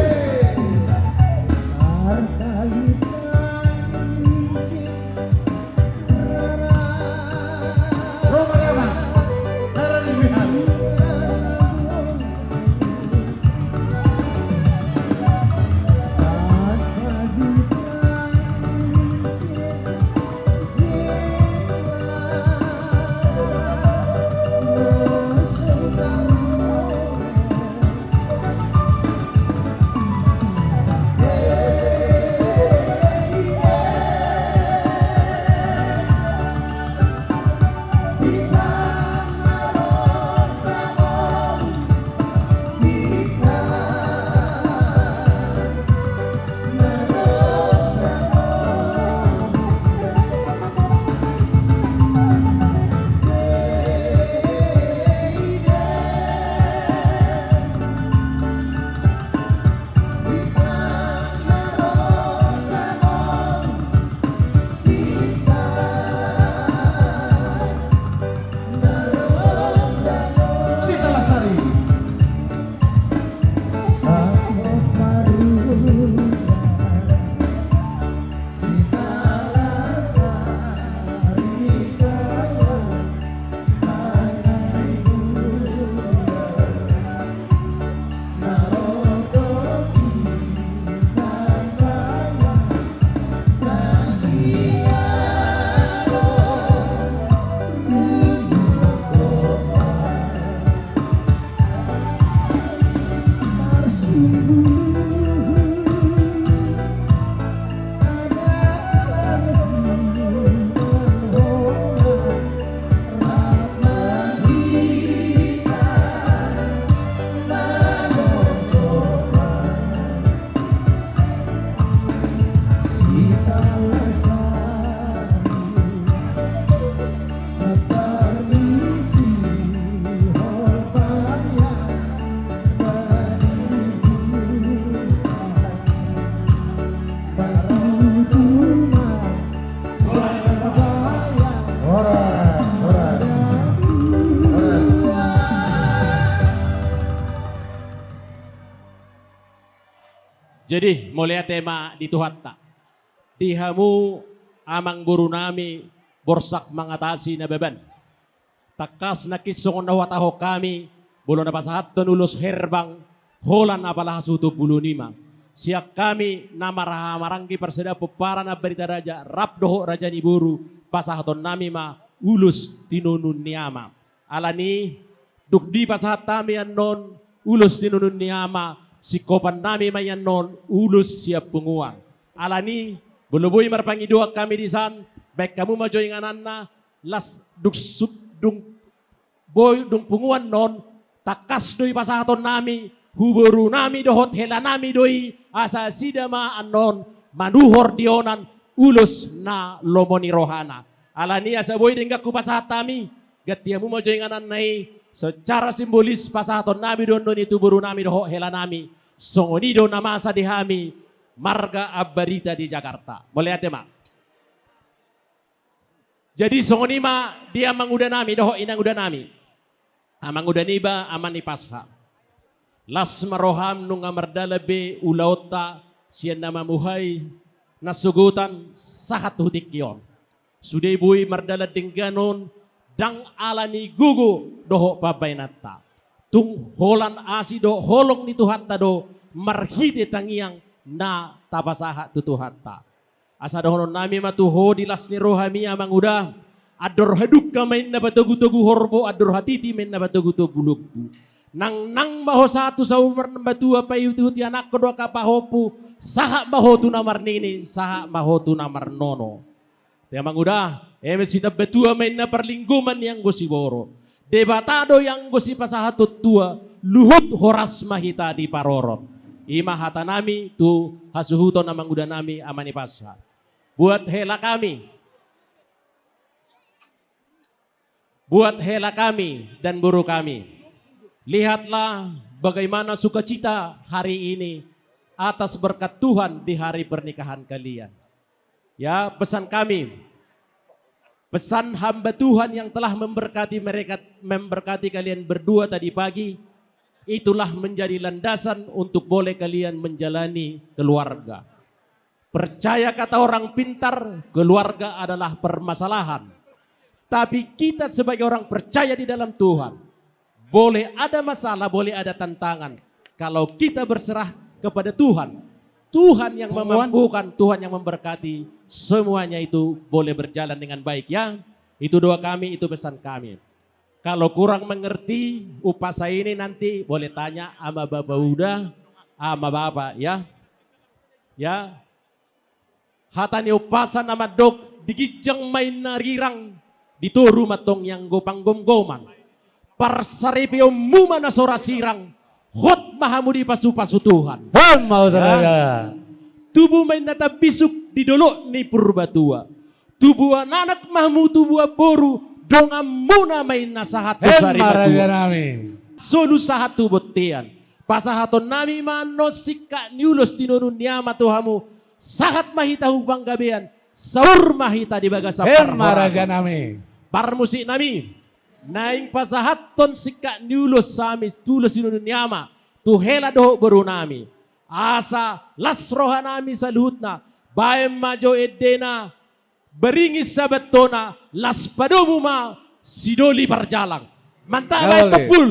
Jadi, mauliate ma di Tuhanta. Di hamu amangboru nami, borsak mangatasi Nababan. Tangkas nangkin songon na huhatahon hami, molo na pasahathon ulos herbang, holan apala hasuhuton bulung i ma. Sian hami na marhaha maranggi parsada pomparan Ambarita Raja, rap dohot raja ni boru, pasahaton nami ma ulos tinonun ni ama. Alani, dung dipasahat hami annon ulos tinonun ni ama, singkopan nami ma i annon ulos sian punguan. Alani, molo boi marpangidoan hami disan, baen hamu ma jo ingananna, las dung su-, dung boi dung punguan non, tangkas do i pasahaton nami, hu boru nami dohot hela nami do i, asa nasida ma annon manuhor di onan ulos na lomo ni rohana. Alani asa boi denggan hupasahat hami, ganti hamu ma jo ingananna i, secara simbolis pasahaton nami do annon i tu boru nami dohot hela nami, songon i do na masa di hami, marga Ambarita di Jakarta. Mauliate ma. Jadi songon i ma di amanguda nami dohot inanguda nami. Amanguda niba, ama ni Pasha. Las ma roham nunga mardalan be ulaonta sian na mamuhai nasogotan sahat tu tingki on. Sude boi mardalan denggan on ndang ala ni gogo dohot pambahenanta. Tung holan asi dohot holong ni Tuhanta do marhite tangiang na tapasahat tu Tuhanta. Asa dohonon nami ma tu ho di las ni rohami amanguda, andor hadungka ma inna patogutogu horbo, andor hatiti ma inna patogutogu lombu. Nangnang ma ho sahat tu saur matua, paihutihut ianakhon dohot angka pahompu, sahat ma ho tu na marnini, sahat ma ho tu na marnono. Te amanguda, eme sitambatua ma inna parlinggoman ni anggo siborok. Debata do i anggo sipasahaton tua, luhut horas ma hita diparorot. I ma hata nami tu hasuhuton amanguda nami ama ni Pasha. Buat hela kami, buat hela kami dan boru kami, lihatlah bagaimana sukacita hari ini atas berkat Tuhan di hari pernikahan kalian. Ya, pesan kami, pesan hamba Tuhan yang telah memberkati mereka, memberkati kalian berdua tadi pagi, itulah menjadi landasan untuk boleh kalian menjalani keluarga. Percaya kata orang pintar, keluarga adalah permasalahan. Tapi kita sebagai orang percaya di dalam Tuhan, boleh ada masalah, boleh ada tantangan. Kalau kita berserah kepada Tuhan, Tuhan yang memampukan, Tuhan yang memberkati, semuanya itu boleh berjalan dengan baik, ya. Itu doa kami, itu pesan kami. Kalau kurang mengerti, umpasa ini nanti boleh tanya ama bapa uda, ama bapa, ya. Ya. Hata ni umpasa na mandok, di ginjang ma inna rirang, di toru ma tong ianggo panggomgoman. Parsaripeonmu ma na so ra sirang, hot ma hamu dipasupasu Tuhan. Emma tutu, ya. Tubu ma inna tambisuk di dolok ni Purbatua. Tubuan anak ma hamu, tubuan boru, donganmuna ma inna sahat tu sarimatua. Emma tutu, raja nami. Solu sahat tu bontean. Pasahatonnami ma annon singkat ni ulos tinonun ni ama tu hamu. Sahat ma hita tu panggabean, saur ma hita di bagasan parhorasan. Emma raja nami. Parmusik nami, naeng pasahathon singkat ni ulos hami tu ulos tinonun ni ama, tu hela dohot boru nami. Asa las roha nami saluhutna, baen ma jo endena, baringis sabantona, las padomu ma sidoli parjalang. Mantap, baen tompul.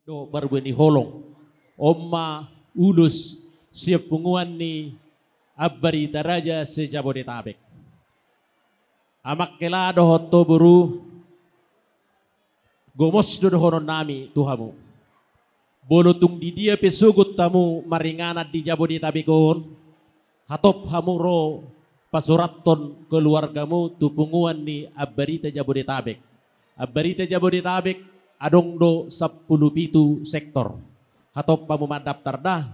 Dohot parbue ni holong. On ma ulos sian punguan ni Ambarita Raja se-Jabodetabek. Amang hela dohot ho boru, gomos do dohonon nami tu hamu. Molo tung di dia pe sogot hamu maringanan di Jabodetabek on, hatop hamu ro pasurathon keluargamu tu punguan ni Ambarita Jabodetabek. Ambarita Jabodetabek adong do sampulu pitu sektor. Hatop hamu mandaftar da,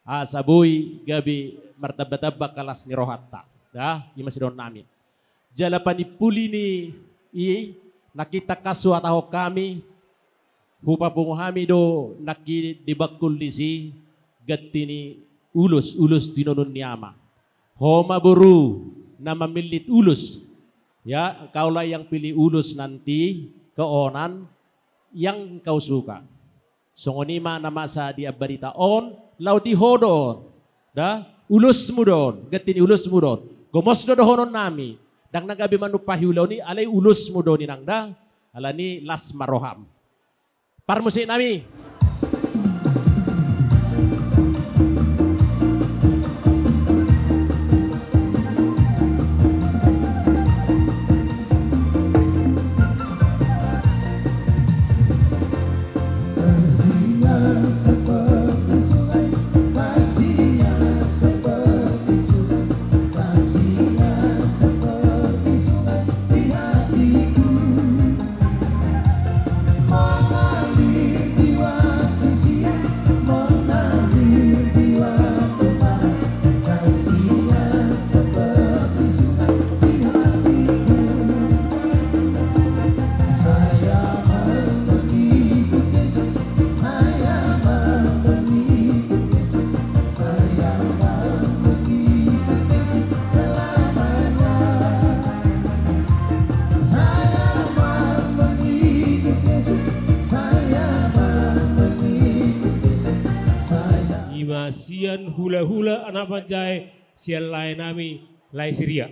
asa boi gabe martamba-tamba angka las ni rohanta. Da, i ma sidohonon nami. Jala panimpuli ni i, nangkin tangkas huhatahon hami, hupapungu hami do nangkin di bangkul disi ganti ni ulos, ulos tinonun ni ama. Ho ma boru na mamillit ulos. Ya, kaulah yang pilih ulos nanti, keonan yang kau suka. Songon i ma na masa di Ambarita on, laho di ho do on. Da, ulosmu do on, ganti ni ulosmu do on. Gomos do dohonon nami. Ndang na gabe manumpahi ulaon i, alai ulosmu do on inang da. Alani las ma roham. Parmusik nami. I ma sian hulahula Anaman Jae, sian lae nami, lae Siria.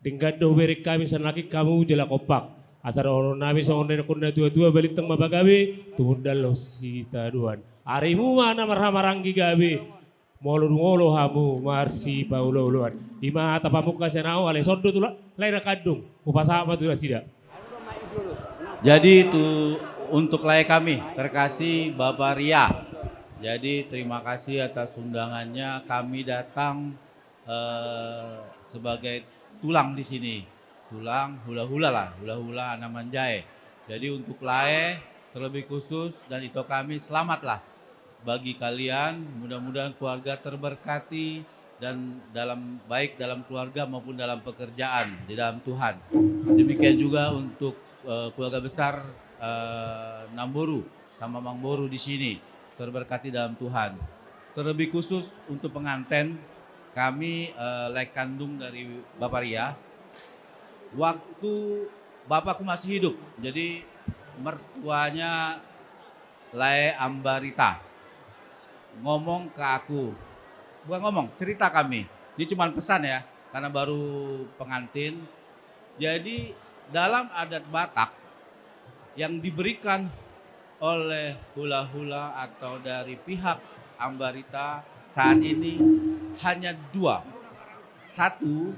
Denggan do hubereng hami sian nangkin hamu jala kompak. Asa dohonon nami songon na nidok ni natuatua, balintang ma pagabe, tumundalhon sitadoan. Arimu ma na marhahamaranggi gabe, molo dung olo hamu marsipaolooloan. I ma hata pamungka sian ahu, alai songon do tu lae na kandung, hupasahat ma tu nasida. Jadi tu, untuk lae kami terkasih Bapak Ria. Jadi terima kasih atas undangannya kami datang eh, sebagai tulang di sini. Tulang hulahula lah, hulahula Anaman Jae. Jadi untuk lae terlebih khusus dan ito kami, selamatlah bagi kalian, mudah-mudahan keluarga terberkati dan dalam, baik dalam keluarga maupun dalam pekerjaan di dalam Tuhan. Demikian juga untuk eh, keluarga besar eh, Namboru sama Amangboru di sini, terberkati dalam Tuhan. Terlebih khusus untuk penganten, kami eh, lae kandung dari Bapak Ria. Waktu bapakku masih hidup, jadi mertuanya lae Ambarita ngomong ke aku, bukan ngomong, cerita kami. Ini cuma pesan ya, karena baru pengantin. Jadi dalam adat Batak, Yang diberikan oleh hula-hula atau dari pihak Ambarita saat ini hanya dua. Satu,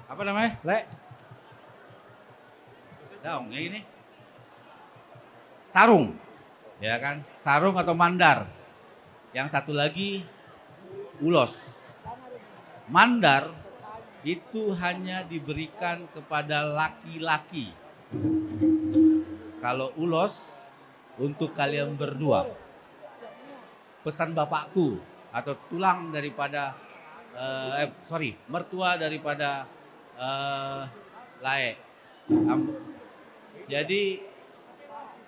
apa namanya, Le? Daong, yang ini. Sarung. Ya kan? Sarung atau mandar. Yang satu lagi ulos. Mandar itu hanya diberikan kepada laki-laki. Kalau ulos untuk kalian berdua. Pesan bapakku atau tulang daripada, eh, eh, sorry, mertua daripada, eh, Lae. Am-, jadi,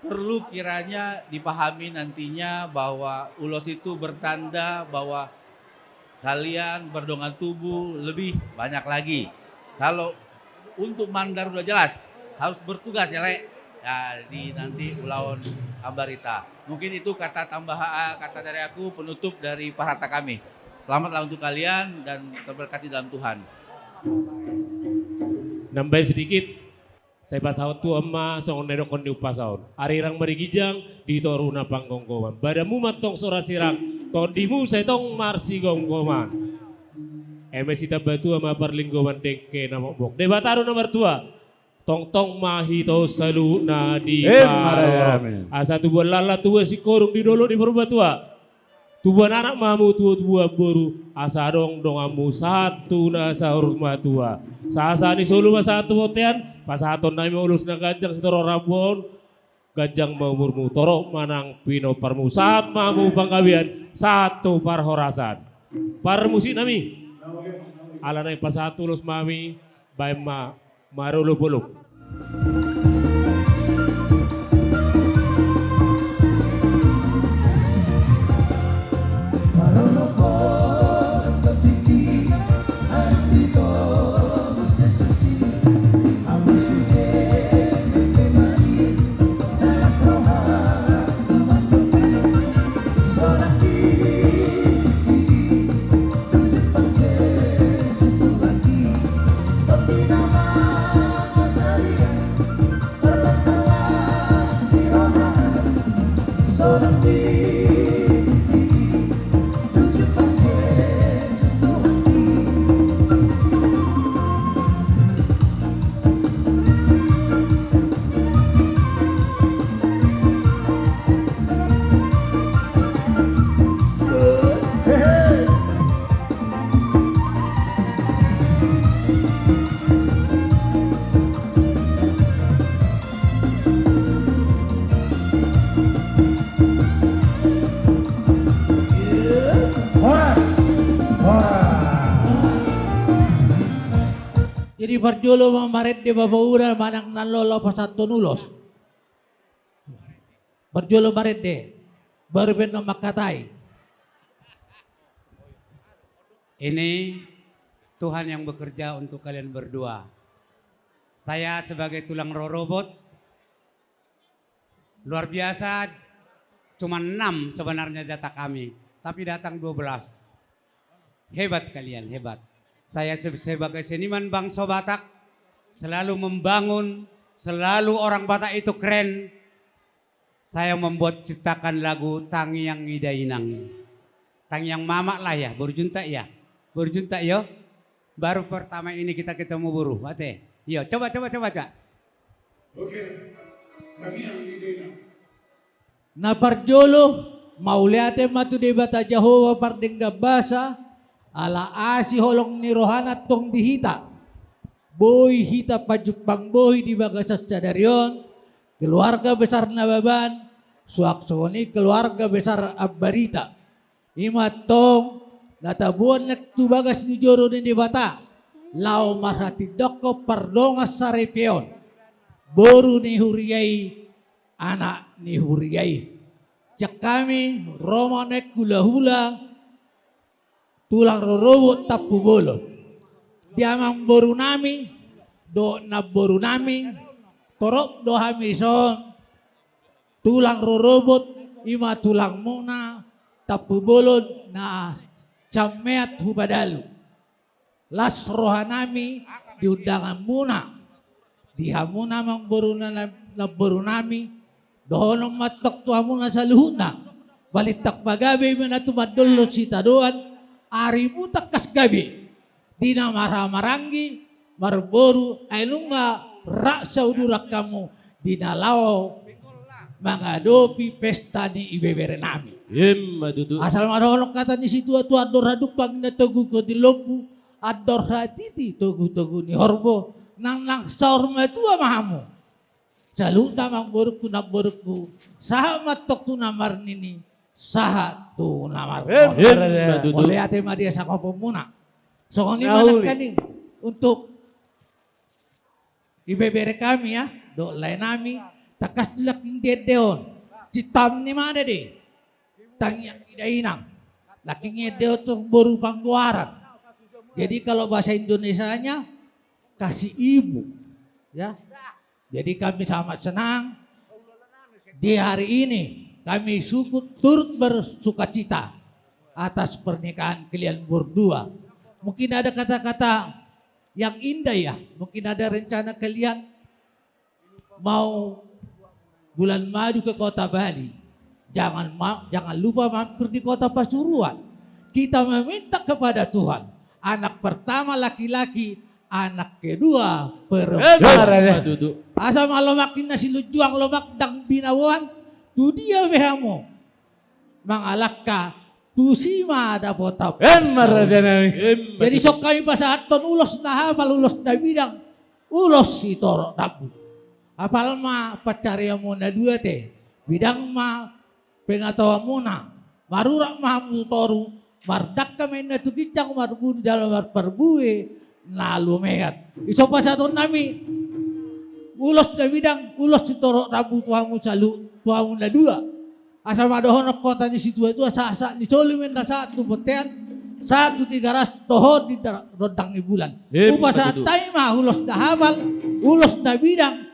perlu kiranya dipahami nantinya bahwa ulos itu bertanda bahwa kalian berdongan tubuh lebih banyak lagi. Kalau untuk mandar udah jelas, harus bertugas ya, Le. Ya, di nanti ulaon Ambarita. Mungkin itu kata tambah, eh, kata dari aku, penutup dari parhata kami. Selamatlah untuk kalian dan terberkati dalam Tuhan. Nambahi sedikit, sai pasahat Tuhan ma songon na nidokkon ni umpasa on. Arirang ma di ginjang, di toru na panggomgoman. Badanmu ma tong so ra sirang, tondimu sai tong marsigomgoman. Eme sitambatua ma parlinggoman dengke na mokmok. Debata do na martua, tongtong ma hita on saluhutna di... Emma da, paruan. Amin. Asa tubuan laklak, tubuan singkoru di dolok ni Purbatua. Tubuan anak ma hamu, tubuan boru, asa adong donganmu sahat tu na saur matua. Sahat-sahat ni solu ma sahat tu bontean, pasahaton nami ma ulos na ganjang sitorop rambu on, ganjang ma umurmu, torop ma nang pinomparmu, sahat ma hamu panggabean, sahat tu parhorasan. Parmusik nami, ala naeng pasahat ulos ma hami, baen ma marolopolop. Horas. Horas. Jadi parjolo ma marende, Bapak Ura, manang na laho pasahathon ulos. Parjolo marende, baru pe annon mangkatai. Ini Tuhan yang bekerja untuk kalian berdua. Saya sebagai tulang rorobot, luar biasa, cuma enam sebenarnya jatah kami, tapi datang dua belas. Hebat kalian, hebat. Saya se-, sebagai seniman bangso Batak, selalu membangun, selalu orang Batak itu keren. Saya membuat, ciptakan lagu Tangiang ni Dainang. Tangiang mamak lah ya, Boru Juntak ya. Boru Juntak yo. Baru pertama ini kita ketemu Boru, ate. Yo, coba, coba, coba, coba. Oke. Tangiang ni Dainang. Na parjolo, mauliate ma tu Debata Jahowa pardenggan basa, ala asi holong ni rohana tong di hita. Boi hita pajumpang bohi di bagasan sadari on, keluarga besar Nababan, suang songon i keluarga besar Ambarita. I ma tong na taboan naeng tu bagas ni joro ni Debata, laho marhatindanghon pardongan saripeon, boru ni huria i, anak ni huria i. Sian hami, ro ma naeng hulahula, tulang rorobot Tampubolon. Di amangboru nami dohot namboru nami, torop do hami son tulang rorobot, i ma tulangmuna Tampubolon na sian Meat Hupadalu. Las roha nami di undanganmuna, Di hamuna amangboru na, namboru nami, dohonon ma antong tu hamuna saluhutna. Balintang pagabe ma na tumandangkon sitadoan, arimu tangkas gabe. Di na marhahamaranggi, marboru, ai nunga rap sauduran hamu di na laho mangadopi pesta ni ibebere nami. Ima tutu. Asal ma dohonon hata ni situatua, andor hadungka angin na togu togu ni lombu, andor hatiti togu togu ni horbo, nang nang saur matua ma hamu. Saluhutna amangborungku namborungku, sahat ma antong tu na marnini, sahat tu na marnono. Ima tutu. Mauliate ma di hasangapon muna. Songon i ma nangkaning untuk ibebere nami ya, dohot lae nami, tangkas do laki di ende on. Cintaon ni mada do i. Tangiang ni dainang. Laki di ende on tu boru panggoaran. Jadi kalau bahasa Indonesianya, kasih ibu. Ya. Jadi kami sangat senang di hari ini, kami syukur, turut bersukacita atas pernikahan kalian berdua. Mungkin ada kata-kata yang indah ya, mungkin ada rencana kalian mau bulan madu ke kota Bali. Jangan ma-, jangan lupa mampir di kota Pasuruan. Kita meminta kepada Tuhan, anak pertama laki-laki, anak kedua perempuan. Ima tutu. Asa ma lomak inna silunjuang, lomak ndang binaboan, tu dia be hamu mangalangka, tusi ma dapotan. Ima raja nami. Jadi songon i pasahathon ulos na hapal, ulos na bidang, ulos sitorop rambu. Hapal ma pansarianmu na dua te, bidang ma pengetahuanmuna, marurat ma hamu tu toru, mardangka ma inna tu ginjang, marbue jala marparbue na lumean. Dison pasahaton nami ulos na bidang, ulos sitorop rambu tu hamu salu-, tu hamu na dua. Asa ma dohonon hata ni situatua, sahat-sahat ni solu ma inna sahat tu bontean, sahat tu Tigaras, toho di da-, rondang ni bulan. Hupasahat hami ma ulos na hapal, ulos na bidang,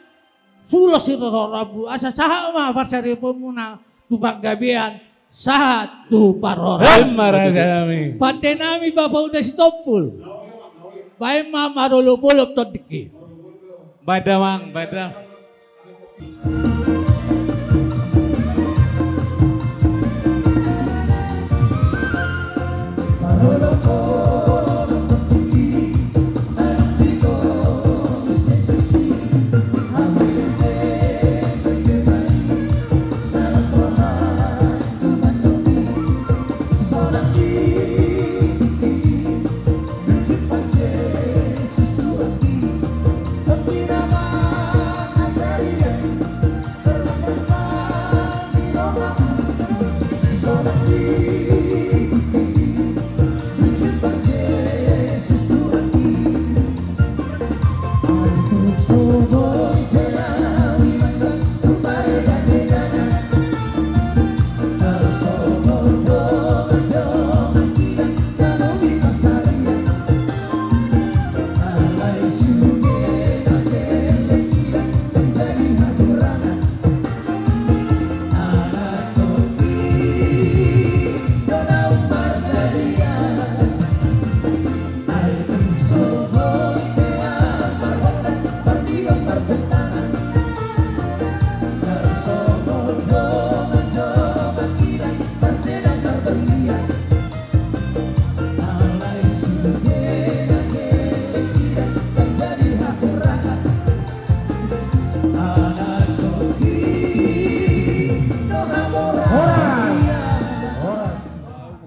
ulos sitorop rambu, asa sahat ma pansarianmuna tu panggabean, sahat tu parhorasan. Ima raja nami. Pande nami Bapa Uda Sitompul. Baen ma marolopolop tondingki. Baen damang, baen damang.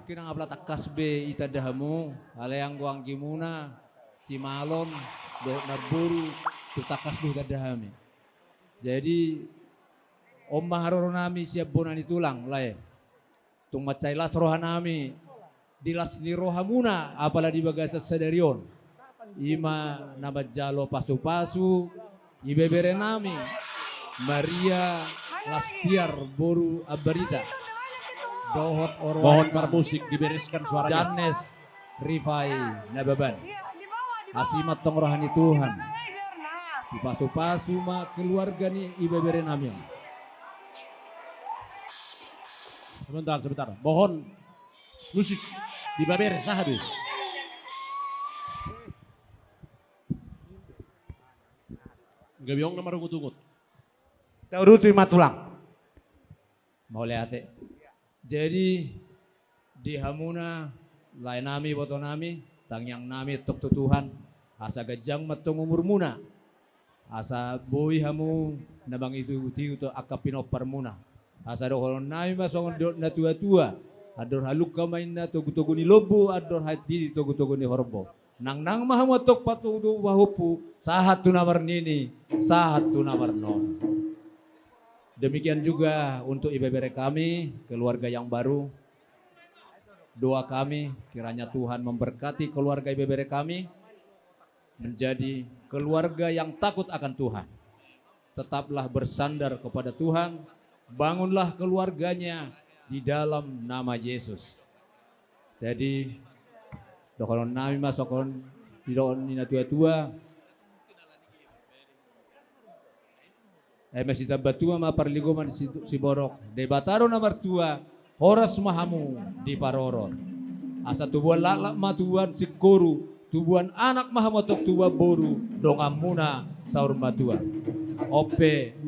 Mungkin nunga pola tangkas be ditanda hamu, alai anggo anggimuna, simalon dohot namboru, tung tangkas do hutanda hami. Jadi, on ma haroro nami sian bona ni tulang, lae. Tung mansai las roha nami di las ni rohamuna, apala di bagasan sadari on. Ima na manjalo pasupasu ibebere nami, Maria Lastiar boru Ambarita. Dohot oroanna. Mohon bermusik, dibereskan suaranya. Jannes Rifai Nababan. Asi ma antong roha ni Tuhan. Dipasupasu ma keluarga ni ibebere nami on. Sebentar, sebentar. Mohon musik. Di babere, saha be? Gabe on na marungut-ungut. Tauruti ma tulang. Mauliate. Jadi, di hamuna, lae nami, iboto nami, tangiang nami tong tu Tuhan, asa ganjang ma tong umurmuna, asa boi hamu na mangihut-ihut angka pinomparmuna. Asa dohonon nami ma songon didok na tua-tua: Andor halumpang ma inna togu-togu ni lombu, andor hatiti togu-togu ni horbo. Nangnang ma hamu antong patogu-togu pahompu, sahat tu na marnini, sahat tu na marnono. Demikian juga untuk ibebere kami, keluarga yang baru. Doa kami, kiranya Tuhan memberkati keluarga ibebere kami, menjadi keluarga yang takut akan Tuhan. Tetaplah bersandar kepada Tuhan, bangunlah keluarganya di dalam nama Yesus. Jadi, dohonon nami ma songon didok ni na tua-tua: Eme sitamba tua ma parlinggoman si-, siborok. Debata do na martua, horas ma hamu diparorot. Asa tubuan laklak ma tubuan singkoru, tubuan anak ma hamu antong tubuan boru, donganmuna saur matua. On pe,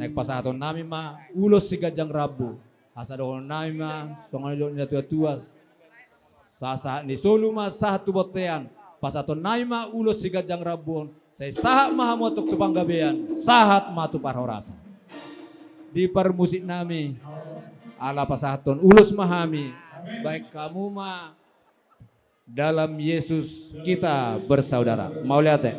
naeng pasahaton nami ma ulos siganjang rambu. Asa dohonon nami ma songon didok ni na tua-tua: Sahat-sahat ni solu ma sahat tu bontean, pasahaton nami ma ulos siganjang rambu on, sai sahat ma hamu antong tu panggabean, sahat ma tu parhorasan. Di parmusik nami, ala pasahathon ulos ma hami, baen hamu ma: Dalam Yesus kita bersaudara. Mauliate.